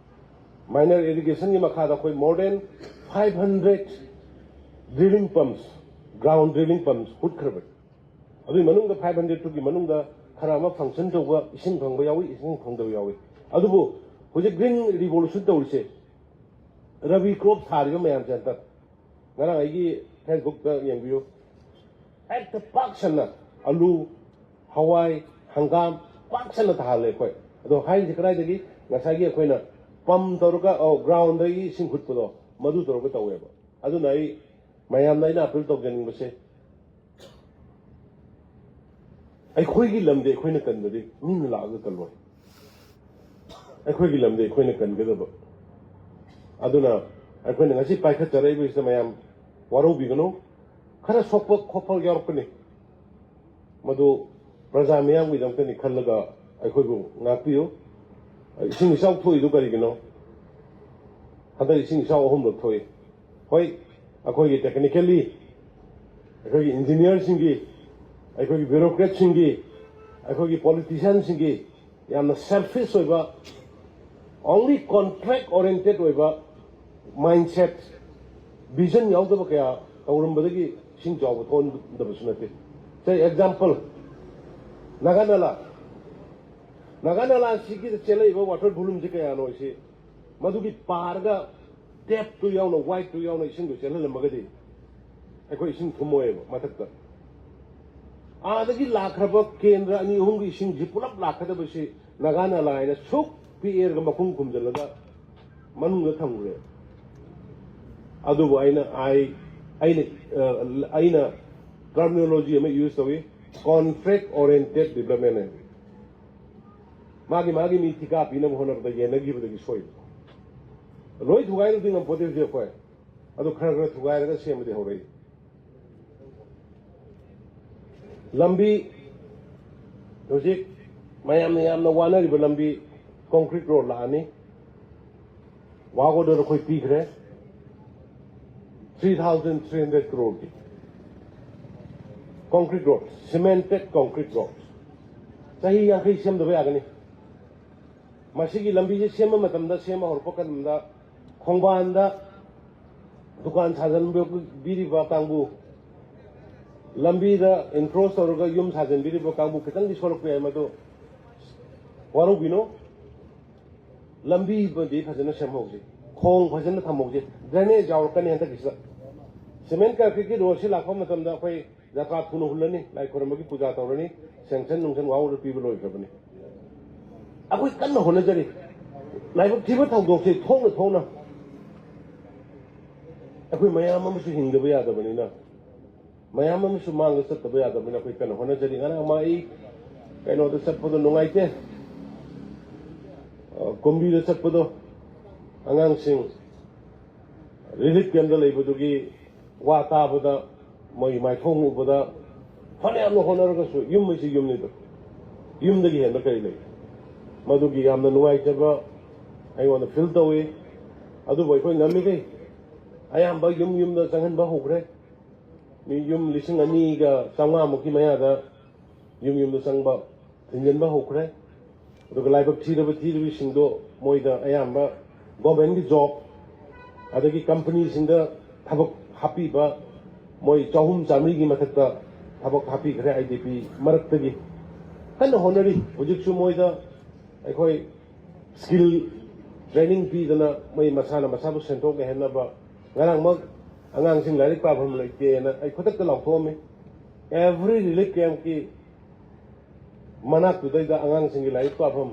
ꯃꯥꯏꯅꯔ ꯏꯔꯤꯒꯦꯁꯟꯒꯤ ꯃꯈꯥꯗ ꯑꯩꯈꯣꯏ more than five hundred drilling pumps, ground drilling pumps ꯍꯨꯠꯈ꯭ꯔꯕꯅꯤ꯫ ꯑꯗꯨꯒꯤ ꯃꯅꯨꯡꯗ five hundred ꯇꯨꯒꯤ ꯃꯅꯨꯡꯗ ꯈꯔ ꯑꯃ ꯐꯪꯁꯟ ꯇꯧꯕ, ꯏꯁꯤꯡ ꯐꯪꯕ ꯌꯥꯎꯏ, ꯏꯁꯤꯡ ꯐꯪꯗꯕ ꯌꯥꯎꯏ꯫ ꯑꯗꯨꯕꯨ ꯍꯧꯖꯤꯛ ꯒ꯭ꯔꯤꯟ ꯔꯤꯚꯣꯂꯨꯁꯟ ꯇꯧꯔꯤꯁꯦ, ꯔꯕꯤ ꯀ꯭ꯔꯣꯞ ꯊꯥꯔꯤꯕ ꯃꯌꯥꯝꯁꯦ ꯍꯟꯗꯛ, ꯉꯔꯥꯡ ꯑꯩꯒꯤ ꯐꯦꯁꯕꯨꯛꯇ ꯌꯦꯡꯕꯤꯌꯨ, ꯍꯦꯛꯇ ꯄꯥꯛ ꯁꯟꯅ ꯑꯂꯨ, ꯍꯋꯥꯏ, ꯍꯪꯒꯥꯝ ꯄꯥꯛ ꯁꯟꯅ ꯊꯥꯍꯜꯂꯦ ꯑꯩꯈꯣꯏ꯫ ꯑꯗꯣ ꯍꯥꯏꯔꯤꯁꯦ ꯀꯗꯥꯏꯗꯒꯤ? ꯉꯁꯥꯏꯒꯤ ꯑꯩꯈꯣꯏꯅ ꯄꯝ ꯇꯧꯔꯒ, ꯑꯧ, ꯒ꯭ꯔꯥꯎꯟꯗꯒꯤ ꯏꯁꯤꯡ ꯍꯨꯠꯄꯗꯣ, ꯃꯗꯨ ꯇꯧꯔꯒ ꯇꯧꯋꯦꯕ꯫ ꯑꯗꯨꯅ ꯑꯩ ꯃꯌꯥꯝꯗ ꯑꯩꯅ ꯑꯄꯤꯜ ꯇꯧꯖꯅꯤꯡꯕꯁꯦ, ꯑꯩꯈꯣꯏꯒꯤ ꯂꯝꯗꯤ ꯑꯩꯈꯣꯏꯅ ꯀꯟꯕꯗꯤ ꯃꯤꯅ ꯂꯥꯛꯑꯒ ꯀꯜꯂꯣꯏ꯫ ꯑꯩꯈꯣꯏꯒꯤ ꯂꯝꯗꯤ ꯑꯩꯈꯣꯏꯅ ꯀꯟꯒꯗꯕ꯫ ꯑꯗꯨꯅ ꯑꯩꯈꯣꯏꯅ ꯉꯁꯤ ꯄꯥꯏꯈꯠꯆꯔꯛꯏꯕꯁꯤꯗ ꯃꯌꯥꯝ ꯋꯥꯔꯧꯕꯤꯒꯅꯨ꯫ ꯈꯔ ꯁꯣꯛꯄ ꯈꯣꯠꯄ ꯌꯥꯎꯔꯛꯀꯅꯤ, ꯃꯗꯨ ꯄ꯭ꯔꯖꯥ ꯃꯤꯌꯥꯝꯒꯤꯗꯃꯛꯇꯅꯤ ꯈꯜꯂꯒ ꯑꯩꯈꯣꯏꯕꯨ ꯉꯥꯛꯄꯤꯌꯨ꯫ ꯏꯁꯤꯡ ꯏꯆꯥꯎ ꯊꯣꯛꯏꯗꯨ ꯀꯔꯤꯒꯤꯅꯣ? ꯍꯟꯗꯛ ꯏꯁꯤꯡ ꯏꯆꯥꯎ ꯑꯍꯨꯝꯂꯛ ꯊꯣꯛꯏ꯫ ꯍꯣꯏ, ꯑꯩꯈꯣꯏꯒꯤ technically, ꯑꯩꯈꯣꯏꯒꯤ engineerꯁꯤꯡꯒꯤ, ꯑꯩꯈꯣꯏꯒꯤ bureaucratꯁꯤꯡꯒꯤ, ꯑꯩꯈꯣꯏꯒꯤ politicianꯁꯤꯡꯒꯤ ꯌꯥꯝꯅ selfish ꯑꯣꯏꯕ, only contract oriented ꯑꯣꯏꯕ mindset, vision ꯌꯥꯎꯗꯕ ꯀꯌꯥ ꯇꯧꯔꯝꯕꯗꯒꯤ ꯏꯁꯤꯡ ꯆꯥꯎꯕ ꯊꯣꯛꯍꯟꯗꯕꯁꯨ ꯅꯠꯇꯦ꯫ ꯁꯦ example, ꯅꯥꯒꯥ ꯅꯂꯥ, ꯅꯥꯒꯥ ꯅꯂꯥꯁꯤꯒꯤꯗ ꯆꯦꯜꯂꯛꯏꯕ water volumeꯁꯤ ꯀꯌꯥꯅꯣ ꯁꯤ, ꯃꯗꯨꯒꯤ ꯄꯥꯔꯒ depthꯇꯨ ꯌꯥꯎꯅ, widthꯇꯨ ꯌꯥꯎꯅ ꯏꯁꯤꯡꯗꯨ ꯆꯦꯜꯍꯜꯂꯝꯃꯒꯗꯤ ꯑꯩꯈꯣꯏ ꯏꯁꯤꯡ ꯊꯨꯝꯃꯣꯏꯕ ꯃꯊꯛꯇ꯫ ꯑꯥꯗꯒꯤ ꯂꯥꯛꯈ꯭ꯔꯕ ꯀꯦꯟꯗ꯭ꯔ ꯑꯅꯤ ꯑꯍꯨꯝꯒꯤ ꯏꯁꯤꯡꯁꯤ ꯄꯨꯂꯞ ꯂꯥꯛꯀꯗꯕꯁꯤ ꯅꯥꯒꯥ ꯅꯂꯥ ꯍꯥꯏꯅ ꯁꯨꯛ ꯄꯤꯛꯑꯦꯔꯒ ꯃꯈꯨꯝ ꯈꯨꯝꯖꯤꯜꯂꯒ ꯃꯅꯨꯡꯗ ꯊꯝꯈ꯭ꯔꯦ꯫ ꯑꯗꯨꯕꯨ ꯑꯩꯅ, I, ꯑꯩꯅ, ꯑ, ꯑꯩꯅ terminology ꯑꯃ use ꯇꯧꯏ, contract oriented development ꯍꯥꯏꯅ꯫ ꯃꯥꯒꯤ, ꯃꯥꯒꯤ ꯃꯤ ꯊꯤꯀꯥ ꯄꯤꯅꯕ ꯍꯣꯠꯅꯕꯗ ꯌꯦꯟꯅꯈꯤꯕꯗꯒꯤ ꯁꯣꯏꯕ꯫ ꯂꯣꯏ ꯊꯨꯒꯥꯏꯔꯨꯗꯤ ꯉꯝꯄꯣꯠꯇꯦ ꯍꯧꯖꯤꯛ ꯑꯩꯈꯣꯏ꯫ ꯑꯗꯨ ꯈꯔ ꯈꯔ ꯊꯨꯒꯥꯏꯔꯒ ꯁꯦꯝꯕꯗꯤ ꯍꯧꯔꯛꯏ꯫ ꯂꯝꯕꯤ, ꯍꯧꯖꯤꯛ ꯃꯌꯥꯝꯅ ꯌꯥꯝꯅ ꯋꯥꯅꯔꯤꯕ ꯂꯝꯕꯤ, concrete road ꯂꯥꯛꯑꯅꯤ꯫ Work order ꯑꯩꯈꯣꯏ ꯄꯤꯈ꯭ꯔꯦ꯫ Three thousand three hundred crore ꯀꯤ concrete road, cemented concrete road꯫ ꯆꯍꯤ ꯌꯥꯡꯈꯩ ꯁꯦꯝꯗꯕ ꯌꯥꯒꯅꯤ꯫ ꯃꯁꯤꯒꯤ ꯂꯝꯕꯤꯁꯦ ꯁꯦꯝꯕ ꯃꯇꯝꯗ, ꯁꯦꯝꯕ ꯍꯧꯔꯛꯄ ꯃꯇꯝꯗ ꯈꯣꯡꯕꯥꯟꯗ ꯗꯨꯀꯥꯟ ꯁꯥꯖꯟꯕꯤꯔꯤꯕ ꯀꯥꯡꯕꯨ, ꯂꯝꯕꯤꯗ encroach ꯇꯧꯔꯒ ꯌꯨꯝ ꯁꯥꯖꯟꯕꯤꯔꯤꯕ ꯀꯥꯡꯕꯨ ꯈꯤꯇꯪꯗꯤ ꯁꯣꯛꯂꯛꯄ ꯌꯥꯏ, ꯃꯗꯨ ꯋꯥꯔꯧꯕꯤꯅꯨ꯫ ꯂꯝꯕꯤꯕꯨꯗꯤ ꯐꯖꯅ ꯁꯦꯝꯍꯧꯁꯤ, ꯈꯣꯡ ꯐꯖꯅ ꯊꯝꯍꯧꯁꯤ, drainage ꯌꯥꯎꯔꯛꯀꯅꯤ ꯍꯟꯗꯛꯀꯤꯁꯤꯗ꯫ Cement concrete ꯀꯤ road ꯁꯤ ꯂꯥꯛꯄ ꯃꯇꯝꯗ ꯑꯩꯈꯣꯏ ꯖꯇ꯭ꯔꯥ ꯊꯨꯅ ꯍꯨꯜꯂꯅꯤ, ꯂꯥꯏ ꯈꯣꯏꯔꯝꯕꯒꯤ ꯄꯨꯖꯥ ꯇꯧꯔꯅꯤ, sanction ꯅꯨꯡꯁꯟ work order ꯄꯤꯕ ꯂꯣꯏꯈ꯭ꯔꯕꯅꯤ꯫ ꯑꯩꯈꯣꯏ ꯀꯟꯅ ꯍꯣꯠꯅꯖꯔꯤ꯫ ꯂꯥꯏꯕꯛ ꯊꯤꯕ ꯊꯧꯗꯣꯛꯁꯤ ꯊꯣꯛꯅ ꯊꯣꯛꯅ ꯑꯩꯈꯣꯏ ꯃꯌꯥꯝ ꯑꯃꯁꯨ ꯍꯤꯡꯗꯕ ꯌꯥꯗꯕꯅꯤꯅ, ꯃꯌꯥꯝ ꯑꯃꯁꯨ ꯃꯥꯡꯗ ꯆꯠꯇꯕ ꯌꯥꯗꯕꯅꯤꯅ ꯑꯩꯈꯣꯏ ꯀꯟꯅ ꯍꯣꯠꯅꯖꯔꯤ꯫ ꯉꯔꯥꯡ ꯃꯥ ꯑꯩ ꯀꯩꯅꯣꯗ ꯆꯠꯄꯗꯣ ꯅꯨꯡꯉꯥꯏꯇꯦ, ꯑ, ꯀꯨꯝꯕꯤꯗ ꯆꯠꯄꯗꯣ, ꯑꯉꯥꯡꯁꯤꯡ relief camp ꯇ ꯂꯩꯕꯗꯨꯒꯤ ꯋꯥ ꯇꯥꯕꯗ, ꯃꯣꯏ ꯃꯥꯏꯊꯣꯡ ꯎꯕꯗ, ꯐꯅꯌꯥꯝꯅ ꯍꯣꯠꯅꯔꯒꯁꯨ ꯌꯨꯝ ꯍꯥꯏꯁꯤ ꯌꯨꯝꯅꯤꯗꯣ, ꯌꯨꯝꯗꯒꯤ ꯍꯦꯟꯕ ꯀꯔꯤ ꯂꯩ? ꯃꯗꯨꯒꯤ ꯌꯥꯝꯅ ꯅꯨꯡꯉꯥꯏꯇꯕ ꯑꯩꯉꯣꯟꯗ feel ꯇꯧꯏ꯫ ꯑꯗꯨꯕꯨ ꯑꯩꯈꯣꯏ ꯉꯝꯃꯤꯈꯩ ꯑꯌꯥꯝꯕ ꯌꯨꯝ ꯌꯨꯝꯗ ꯆꯪꯍꯟꯕ ꯍꯧꯈ꯭ꯔꯦ꯫ ꯃꯤ ꯌꯨꯝ ꯂꯤꯁꯤꯡ ꯑꯅꯤꯒ ꯆꯥꯝꯃꯉꯥꯃꯨꯛꯀꯤ ꯃꯌꯥꯗ ꯌꯨꯝ ꯌꯨꯝꯗ ꯆꯪꯕ, ꯊꯤꯟꯖꯤꯟꯕ ꯍꯧꯈ꯭ꯔꯦ꯫ ꯑꯗꯨꯒ ꯂꯥꯏꯕꯛ ꯊꯤꯔꯕ ꯊꯤꯔꯤꯕꯁꯤꯡꯗꯣ ꯃꯣꯏꯗ ꯑꯌꯥꯝꯕ ꯒꯣꯔꯃꯦꯟꯒꯤ ꯖꯣꯕ, ꯑꯗꯒꯤ ꯀꯝꯄꯅꯤꯁꯤꯡꯗ ꯊꯕꯛ ꯍꯥꯞꯄꯤꯕ, ꯃꯣꯏ ꯆꯍꯨꯝ ꯆꯥꯃꯔꯤꯒꯤ ꯃꯊꯛꯇ ꯊꯕꯛ ꯍꯥꯞꯄꯤꯈ꯭ꯔꯦ ꯑꯥꯏ ꯗꯤ ꯄꯤ ꯃꯔꯛꯇꯒꯤ꯫ ꯀꯟꯅ ꯍꯣꯠꯅꯔꯤ꯫ ꯍꯧꯖꯤꯛꯁꯨ ꯃꯣꯏꯗ ꯑꯩꯈꯣꯏ ꯁ꯭ꯀꯤꯜ ꯇ꯭ꯔꯦꯅꯤꯡ ꯄꯤꯗꯅ ꯃꯣꯏ ꯃꯁꯥꯅ ꯃꯁꯥꯕꯨ ꯁꯦꯟꯊꯣꯛ ꯂꯩꯍꯟꯅꯕ꯫ ꯉꯔꯥꯡꯃꯛ ꯑꯉꯥꯡꯁꯤꯡ ꯂꯥꯏꯔꯤꯛ ꯄꯥꯐꯝ ꯂꯩꯇꯦꯅ ꯑꯩ ꯈꯨꯗꯛꯇ ꯂꯥꯎꯊꯣꯛꯑꯝꯃꯤ꯫ ꯑꯦꯚ꯭ꯔꯤ ꯔꯤꯂꯤꯐ ꯀꯦꯝꯞꯀꯤ ꯃꯅꯥꯛꯇꯨꯗꯩꯗ ꯑꯉꯥꯡꯁꯤꯡꯒꯤ ꯂꯥꯏꯔꯤꯛ ꯄꯥꯐꯝ,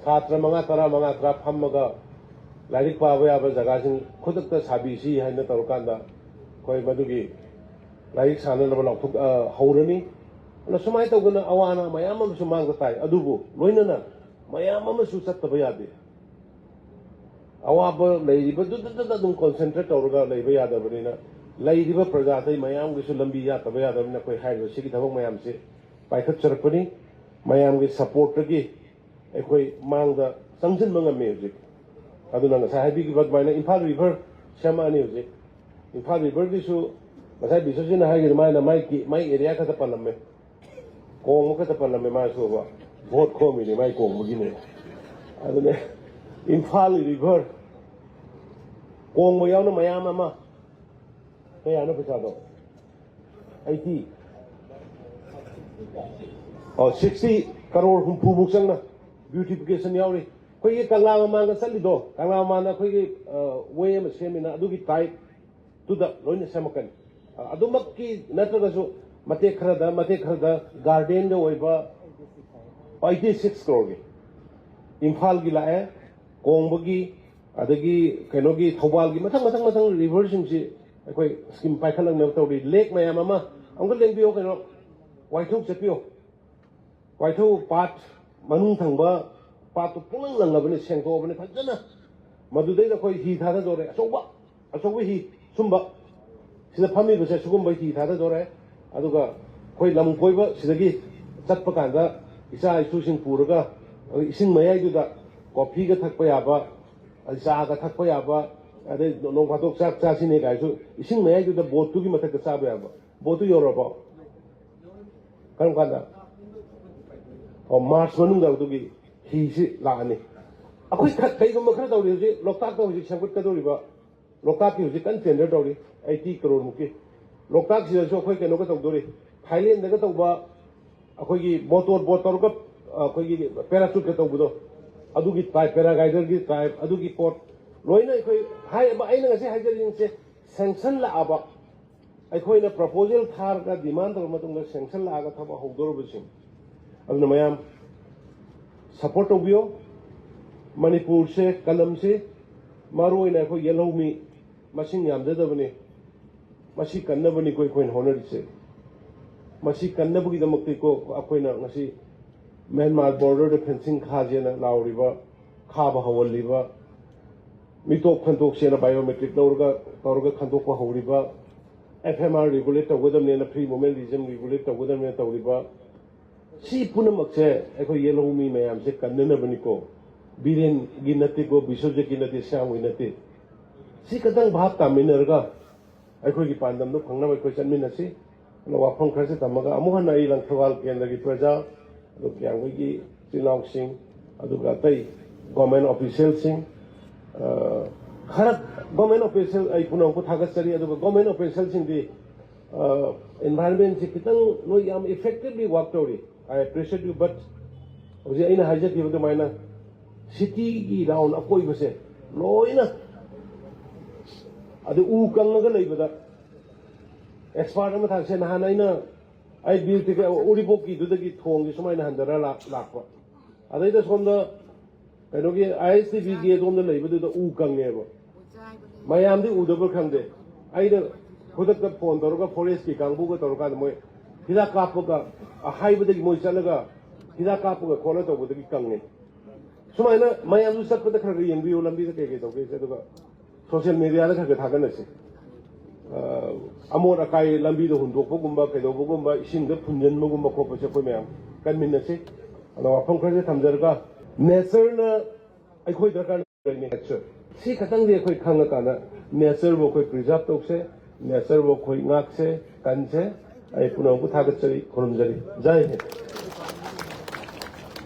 ꯁꯥꯇ꯭ꯔ ꯃꯉꯥ, ꯇꯔꯥ, ꯃꯉꯥ, ꯇꯔꯥ ꯐꯝꯃꯒ ꯂꯥꯏꯔꯤꯛ ꯄꯥꯕ ꯌꯥꯕ ꯖꯒꯥꯁꯤꯡ ꯈꯨꯗꯛꯇ ꯁꯥꯕꯤꯁꯤ ꯍꯥꯏꯅ ꯇꯧꯔꯀꯥꯟꯗ ꯑꯩꯈꯣꯏ ꯃꯗꯨꯒꯤ ꯂꯥꯏꯔꯤꯛ ꯁꯥꯟꯅꯅꯕ ꯂꯥꯎꯊꯣꯛ-, ꯑ, ꯍꯧꯔꯅꯤ꯫ ꯑꯗꯨꯅ ꯁꯨꯃꯥꯏꯅ ꯇꯧꯗꯅ ꯑꯋꯥ ꯑꯅꯥ ꯃꯌꯥꯝ ꯑꯃꯁꯨ ꯃꯥꯡꯕ ꯇꯥꯏ꯫ ꯑꯗꯨꯕꯨ ꯂꯣꯏꯅꯅ ꯃꯌꯥꯝ ꯑꯃꯁꯨ ꯆꯠꯇꯕ ꯌꯥꯗꯦ꯫ ꯑꯋꯥꯕ ꯂꯩꯔꯤꯕꯗꯨꯗ ꯑꯗꯨꯝ ꯀꯣꯟꯁꯦꯟꯇ꯭ꯔꯦꯠ ꯇꯧꯔꯒ ꯂꯩꯕ ꯌꯥꯗꯕꯅꯤꯅ, ꯂꯩꯔꯤꯕ ꯄ꯭ꯔꯖꯥꯗꯩ ꯃꯌꯥꯝꯒꯤꯁꯨ ꯂꯝꯕꯤ ꯌꯥꯠꯇꯕ ꯌꯥꯗꯕꯅꯤꯅ ꯑꯩꯈꯣꯏ ꯍꯥꯏꯔꯤꯕ ꯁꯤꯒꯤ ꯊꯕꯛ ꯃꯌꯥꯝꯁꯦ ꯄꯥꯏꯈꯠꯆꯔꯛꯄꯅꯤ꯫ ꯃꯌꯥꯝꯒꯤ ꯁꯄꯣꯔꯠꯇꯒꯤ ꯑꯩꯈꯣꯏ ꯃꯥꯡꯗ ꯆꯪꯁꯤꯟꯕ ꯉꯝꯃꯤ ꯍꯧꯖꯤꯛ꯫ ꯑꯗꯨꯅ ꯉꯁꯥꯏ ꯍꯥꯏꯕꯤꯈꯤꯕ ꯑꯗꯨꯃꯥꯏꯅ ꯏꯝꯐꯥꯜ ꯔꯤꯚꯔ ꯁꯦꯝꯃꯛꯑꯅꯤ ꯍꯧꯖꯤꯛ꯫ ꯏꯝꯐꯥꯜ ꯔꯤꯚꯔꯒꯤꯁꯨ ꯉꯁꯥꯏ ꯕꯤꯁ꯭ꯋꯖꯤꯠꯅ ꯍꯥꯏꯈꯤꯕ ꯑꯗꯨꯃꯥꯏꯅ ꯃꯥꯏ, ꯃꯥꯏ ꯑꯦꯔꯤꯌꯥ ꯈꯛꯇ ꯄꯜꯂꯝꯃꯦ, ꯀꯣꯡꯕ ꯈꯛꯇ ꯄꯜꯂꯝꯃꯦ꯫ ꯃꯥꯁꯨꯕ ꯚꯣꯠ ꯈꯣꯝꯃꯤꯅꯦ, ꯃꯥꯏ ꯀꯣꯡꯕꯒꯤꯅꯦ꯫ ꯑꯗꯨꯅꯦ ꯏꯝꯐꯥꯜ ꯔꯤꯚꯔ ꯀꯣꯡꯕ ꯌꯥꯎꯅ ꯃꯌꯥꯝ ꯑꯃ, ꯀꯌꯥꯅꯣ ꯄꯩꯁꯥꯗꯣ? ꯑꯩꯠꯇꯤ, ꯑꯣ, ꯁꯤꯛꯁꯇꯤ ꯀꯔꯣꯔ ꯍꯨꯝꯐꯨꯃꯨꯛ ꯆꯪꯅ ꯕ꯭ꯌꯨꯇꯤꯐꯤꯀꯦꯁꯟ ꯌꯥꯎꯔꯤ꯫ ꯑꯩꯈꯣꯏꯒꯤ ꯀꯪꯂꯥ ꯃꯃꯥꯡꯗ ꯆꯠꯂꯤꯗꯣ, ꯀꯪꯂꯥ ꯃꯃꯥꯡꯗ ꯑꯩꯈꯣꯏꯒꯤ, ꯑ, ꯋꯦ ꯑꯃ ꯁꯦꯝꯃꯤꯅ, ꯑꯗꯨꯒꯤ ꯇꯥꯏꯞꯇꯨꯗ ꯂꯣꯏꯅ ꯁꯦꯝꯃꯛꯀꯅꯤ꯫ ꯑ, ꯑꯗꯨꯃꯛꯀꯤ ꯅꯠꯇ꯭ꯔꯒꯁꯨ ꯃꯇꯦꯛ ꯈꯔꯗ, ꯃꯇꯦꯛ ꯈꯔꯗ ꯒꯥꯔꯗꯦꯟꯒ ꯑꯣꯏꯕ ꯑꯩꯠꯇꯤ ꯁꯤꯛꯁ ꯀ꯭ꯔꯣꯔꯒꯤ ꯏꯝꯐꯥꯜꯒꯤ ꯂꯥꯛꯑꯦ, ꯀꯣꯡꯕꯒꯤ, ꯑꯗꯒꯤ ꯀꯩꯅꯣꯒꯤ, ꯊꯧꯕꯥꯜꯒꯤ, ꯃꯊꯪ, ꯃꯊꯪ, ꯃꯊꯪ ꯔꯤꯚꯔꯁꯤꯡꯁꯤ ꯑꯩꯈꯣꯏ ꯁ꯭ꯀꯤꯝ ꯄꯥꯏꯈꯠꯂꯛꯅꯕ ꯇꯧꯔꯤ꯫ ꯂꯦꯛ ꯃꯌꯥꯝ ꯑꯃ ꯑꯃꯨꯛꯀ ꯂꯦꯡꯕꯤꯌꯣ, ꯀꯩꯅꯣ, ꯋꯥꯏꯊꯧ ꯆꯠꯄꯤꯌꯣ꯫ ꯋꯥꯏꯊꯧ ꯄꯥꯠ ꯃꯅꯨꯡ ꯊꯪꯕ ꯄꯥꯠꯇꯨ ꯄꯨꯡꯂꯪ ꯂꯪꯉꯕꯅꯤ, ꯁꯦꯡꯗꯣꯛꯑꯕꯅꯤ ꯐꯖꯅ꯫ ꯃꯗꯨꯗꯩꯗ ꯑꯩꯈꯣꯏ ꯍꯤ ꯊꯥꯗꯗꯧꯔꯦ, ꯑꯆꯧꯕ, ꯑꯆꯧꯕ ꯍꯤ, ꯁꯨꯝꯕ꯫ ꯁꯤꯗ ꯐꯝꯃꯤꯕꯁꯦ ꯁꯤꯒꯨꯝꯕ ꯍꯤ ꯊꯥꯗꯗꯧꯔꯦ꯫ ꯑꯗꯨꯒ ꯑꯩꯈꯣꯏ ꯂꯝ ꯀꯣꯏꯕ ꯁꯤꯗꯒꯤ ꯆꯠꯄ ꯀꯥꯟꯗ ꯏꯆꯥ ꯏꯁꯨꯁꯤꯡ ꯄꯨꯔꯒ ꯑꯩꯈꯣꯏ ꯏꯁꯤꯡ ꯃꯌꯥꯏꯗꯨꯗ ꯀꯣꯐꯤꯒ ꯊꯛꯄ ꯌꯥꯕ, ꯆꯥꯒ ꯊꯛꯄ ꯌꯥꯕ, ꯑꯗꯩ ꯅꯣꯡ ꯐꯥꯗꯣꯛ ꯆꯥꯛ ꯆꯥꯁꯤꯅꯦ ꯀꯥꯏꯁꯨ ꯏꯁꯤꯡ ꯃꯌꯥꯏꯗꯨꯗ ꯕꯣꯠꯇꯨꯒꯤ ꯃꯊꯛꯇ ꯆꯥꯕ ꯌꯥꯕ꯫ ꯕꯣꯠꯇꯨ ꯌꯧꯔꯕꯣ? ꯀꯔꯝ ꯀꯥꯟꯗ? ꯑꯣ, ꯃꯥꯔꯆ ꯃꯅꯨꯡꯗ ꯑꯗꯨꯒꯤ ꯍꯤꯁꯤ ꯂꯥꯛꯑꯅꯤ꯫ ꯑꯩꯈꯣꯏ ꯈ-, ꯀꯩꯒꯨꯝꯕ ꯈꯔ ꯇꯧꯔꯤ ꯍꯧꯖꯤꯛ ꯂꯣꯛꯇꯥꯛꯇ ꯍꯧꯖꯤꯛ ꯁꯦꯝꯒꯠꯀꯗꯧꯔꯤꯕ, ꯂꯣꯛꯇꯥꯛꯀꯤ ꯍꯧꯖꯤꯛ ꯀꯟꯅ ꯇꯦꯟꯗꯔ ꯇꯧꯔꯤ, ꯑꯩꯠꯇꯤ ꯀꯔꯣꯔꯃꯨꯛꯀꯤ꯫ ꯂꯣꯛꯇꯥꯛꯁꯤꯗꯁꯨ ꯑꯩꯈꯣꯏ ꯀꯩꯅꯣꯒ ꯇꯧꯗꯣꯔꯤ, ꯊꯥꯏꯂꯦꯟꯗꯒ ꯇꯧꯕ ꯑꯩꯈꯣꯏꯒꯤ ꯃꯣꯇꯣꯔ ꯕꯣꯠ ꯇꯧꯔꯒ, ꯑꯩꯈꯣꯏꯒꯤ ꯄꯦꯔꯥꯆꯨꯠꯀ ꯇꯧꯕꯗꯣ, ꯑꯗꯨꯒꯤ ꯇꯥꯏꯞ, ꯄꯦꯔꯥꯒꯥꯏꯗꯔꯒꯤ ꯇꯥꯏꯞ, ꯑꯗꯨꯒꯤ ꯄꯣꯠ ꯂꯣꯏꯅ ꯑꯩꯈꯣꯏ ꯍꯥꯏ-, ꯑꯩꯅ ꯉꯁꯤ ꯍꯥꯏꯖꯔꯤꯁꯤꯡꯁꯦ ꯁꯦꯡꯁꯟ ꯂꯥꯛꯑꯕ, ꯑꯩꯈꯣꯏꯅ ꯄ꯭ꯔꯄꯣꯖꯦꯜ ꯊꯥꯔꯒ ꯗꯤꯃꯥꯟ ꯇꯧꯔꯕ ꯃꯇꯨꯡꯗ ꯁꯦꯡꯁꯟ ꯂꯥꯛꯑꯒ ꯊꯕꯛ ꯍꯧꯗꯧꯔꯕꯁꯤꯡ꯫ ꯑꯗꯨꯅ ꯃꯌꯥꯝ ꯁꯞꯄꯣꯔꯠ ꯇꯧꯕꯤꯌꯣ꯫ ꯃꯅꯤꯄꯨꯔꯁꯦ ꯀꯂꯝꯁꯦ, ꯃꯔꯨꯑꯣꯏꯅ ꯑꯩꯈꯣꯏ ꯌꯦꯜꯍꯧꯃꯤ ꯃꯁꯤꯡ ꯌꯥꯝꯖꯗꯕꯅꯤ꯫ ꯃꯁꯤ ꯀꯟꯅꯕꯅꯤꯀꯣ ꯑꯩꯈꯣꯏꯅ ꯍꯣꯠꯅꯔꯤꯁꯦ꯫ ꯃꯁꯤ ꯀꯟꯅꯕꯒꯤꯗꯃꯛꯇꯤꯀꯣ ꯑꯩꯈꯣꯏꯅ ꯉꯁꯤ ꯃ꯭ꯌꯥꯟꯃꯥꯔ ꯕꯣꯔꯗꯔꯗ ꯐꯦꯟꯁꯤꯡ ꯈꯥꯁꯦꯅ ꯂꯥꯎꯔꯤꯕ, ꯈꯥꯕ ꯍꯧꯍꯜꯂꯤꯕ, ꯃꯤꯇꯣꯞ ꯈꯟꯗꯣꯛꯁꯦꯅ ꯕꯥꯏꯑꯣꯃꯦꯇ꯭ꯔꯤꯛ ꯂꯧꯔꯒ, ꯇꯧꯔꯒ ꯈꯟꯗꯣꯛꯄ ꯍꯧꯔꯤꯕ, ꯑꯦꯐ ꯑꯦꯝ ꯑꯥꯔ ꯔꯤꯒꯨꯂꯦꯠ ꯇꯧꯒꯗꯕꯅꯦꯅ, ꯐ꯭ꯔꯤ ꯃꯨꯚꯃꯦꯟ ꯔꯤꯖꯝ ꯔꯤꯒꯨꯂꯦꯠ ꯇꯧꯒꯗꯕꯅꯦꯅ ꯇꯧꯔꯤꯕ, ꯁꯤ ꯄꯨꯝꯅꯃꯛꯁꯦ ꯑꯩꯈꯣꯏ ꯌꯦꯜꯍꯧ ꯃꯤ ꯃꯌꯥꯝꯁꯦ ꯀꯟꯅꯅꯕꯅꯤꯀꯣ꯫ ꯕꯤꯔꯦꯟꯒꯤ ꯅꯠꯇꯦꯀꯣ, ꯕꯤꯁ꯭ꯋꯖꯤꯠꯀꯤ ꯅꯠꯇꯦ, ꯁ꯭ꯌꯥꯝꯒꯤ ꯅꯠꯇꯦ꯫ ꯁꯤ ꯈꯛꯇꯪ ꯚꯥꯞ ꯇꯥꯃꯤꯟꯅꯔꯒ ꯑꯩꯈꯣꯏꯒꯤ ꯄꯥꯟꯗꯝꯗꯣ ꯐꯪꯅꯕ ꯑꯩꯈꯣꯏ ꯆꯠꯃꯤꯟꯅꯁꯤ꯫ ꯑꯗꯣ ꯋꯥꯐꯝ ꯈꯔꯁꯤ ꯊꯝꯃꯒ ꯑꯃꯨꯛ ꯍꯟꯅ ꯑꯩ ꯂꯪꯊꯕꯥꯜ ꯀꯦꯟꯗ꯭ꯔꯒꯤ ꯄ꯭ꯔꯖꯥ, ꯑꯗꯨ ꯀꯤꯌꯥꯝꯒꯩꯒꯤ ꯏꯆꯤꯜ ꯏꯅꯥꯎꯁꯤꯡ, ꯑꯗꯨꯒ ꯑꯇꯩ ꯒꯣꯔꯃꯦꯟ ꯑꯣꯐꯤꯁꯤꯌꯦꯜꯁꯤꯡ, ꯑ, ꯈꯔ ꯒꯣꯔꯃꯦꯟ ꯑꯣꯐꯤꯁꯤꯌꯦꯜ ꯑꯩ ꯄꯨꯝꯅꯃꯛꯄꯨ ꯊꯥꯒꯠꯆꯔꯤ, ꯑꯗꯨꯒ ꯒꯣꯔꯃꯦꯟ ꯑꯣꯐꯤꯁꯤꯌꯦꯜꯁꯤꯡꯗꯤ, ꯑ, ꯏꯟꯚꯥꯏꯔꯣꯟꯃꯦꯟꯁꯤ ꯈꯤꯇꯪ ꯅꯣꯏ ꯌꯥꯝ ꯏꯐꯦꯛꯇꯤꯚꯂꯤ ꯋꯥꯔꯛ ꯇꯧꯔꯤ꯫ I appreciate you, but ꯍꯧꯖꯤꯛ ꯑꯩꯅ ꯍꯥꯏꯖꯈꯤꯕ ꯑꯗꯨꯃꯥꯏꯅ ꯁꯤꯇꯤꯒꯤ ꯔꯥꯎꯟ ꯑꯀꯣꯏꯕꯁꯦ ꯂꯣꯏꯅ ꯑꯗꯨ ꯎ ꯀꯪꯉꯒ ꯂꯩꯕꯗ ꯑꯦꯛꯁꯄꯥꯔꯠ ꯑꯃ ꯊꯥꯔꯁꯦ꯫ ꯅꯍꯥꯟ ꯑꯩꯅ ꯑꯩ ꯕꯤꯔ ꯇꯤꯀꯦꯠ ꯎꯔꯤꯄꯣꯛꯀꯤꯗꯨꯗꯒꯤ ꯊꯣꯡꯁꯦ ꯁꯨꯃꯥꯏꯅ ꯍꯟꯊꯔ ꯂꯥꯛ-, ꯂꯥꯛꯄ꯫ ꯑꯗꯩꯗ ꯁꯣꯝꯗ ꯀꯩꯅꯣꯒꯤ ꯑꯥꯏ ꯑꯦꯁ ꯇꯤ ꯚꯤꯒꯤ ꯑꯗꯣꯝꯗ ꯂꯩꯕꯗꯨꯗ ꯎ ꯀꯪꯉꯦꯕ꯫ ꯃꯌꯥꯝꯗꯤ ꯎꯗꯕ꯭ꯔꯥ ꯈꯪꯗꯦ꯫ ꯑꯩꯅ ꯈꯨꯗꯛꯇ ꯐꯣꯟ ꯇꯧꯔꯒ ꯐꯣꯔꯦꯁꯀꯤ ꯀꯥꯡꯕꯨꯒ ꯇꯧꯔꯀꯥꯟꯗ ꯃꯣꯏ ꯍꯤꯗꯥꯛ ꯀꯥꯞꯄꯒ, ꯑꯍꯥꯏꯕꯗꯒꯤ ꯃꯣꯏ ꯆꯠꯂꯒ ꯍꯤꯗꯥꯛ ꯀꯥꯞꯄꯒ ꯈꯣꯠꯂ ꯇꯧꯕꯗꯒꯤ ꯀꯪꯉꯦ꯫ ꯁꯨꯃꯥꯏꯅ ꯃꯌꯥꯝꯁꯨ ꯆꯠꯄꯗ ꯈꯔ ꯈꯔ ꯌꯦꯡꯕꯤꯌꯨ, ꯂꯝꯕꯤꯗ ꯀꯩ ꯀꯩ ꯇꯧꯒꯦꯁꯦ, ꯑꯗꯨꯒ ꯁꯣꯁꯤꯌꯦꯜ ꯃꯦꯗꯤꯌꯥꯗ ꯈꯔ ꯈꯔ ꯊꯥꯒꯠꯅꯁꯤ꯫ ꯑ, ꯑꯃꯣꯠ ꯑꯀꯥꯏ ꯂꯝꯕꯤꯗ ꯍꯨꯟꯗꯣꯛꯄꯒꯨꯝꯕ, ꯀꯩꯗꯧꯕꯒꯨꯝꯕ, ꯏꯁꯤꯡꯗ ꯐꯨꯝꯖꯤꯟꯕꯒꯨꯝꯕ ꯈꯣꯠꯄꯁꯦ ꯑꯩꯈꯣꯏ ꯃꯌꯥꯝ ꯀꯟꯃꯤꯟꯅꯁꯤ꯫ ꯑꯗꯣ ꯋꯥꯐꯝ ꯈꯔꯁꯦ ꯊꯝꯖꯔꯒ, ꯅꯦꯆꯔꯅ ꯑꯩꯈꯣꯏ ꯗꯔꯀꯥꯔ ꯂꯩꯅꯤ꯫ ꯅꯦꯆꯔ, ꯁꯤ ꯈꯛꯇꯪꯗꯤ ꯑꯩꯈꯣꯏ ꯈꯪꯉꯀꯥꯟꯗ ꯅꯦꯆꯔꯕꯨ ꯑꯩꯈꯣꯏ ꯄ꯭ꯔꯤꯖꯥꯕ ꯇꯧꯁꯦ, ꯅꯦꯆꯔꯕꯨ ꯑꯩꯈꯣꯏ ꯉꯥꯛꯁꯦ, ꯀꯟꯁꯦ꯫ ꯑꯩ ꯄꯨꯝꯅꯃꯛꯄꯨ ꯊꯥꯒꯠꯆꯔꯤ, ꯈꯨꯔꯨꯝꯖꯔꯤ꯫ ꯖꯥꯏ ꯍꯤꯟꯗ꯫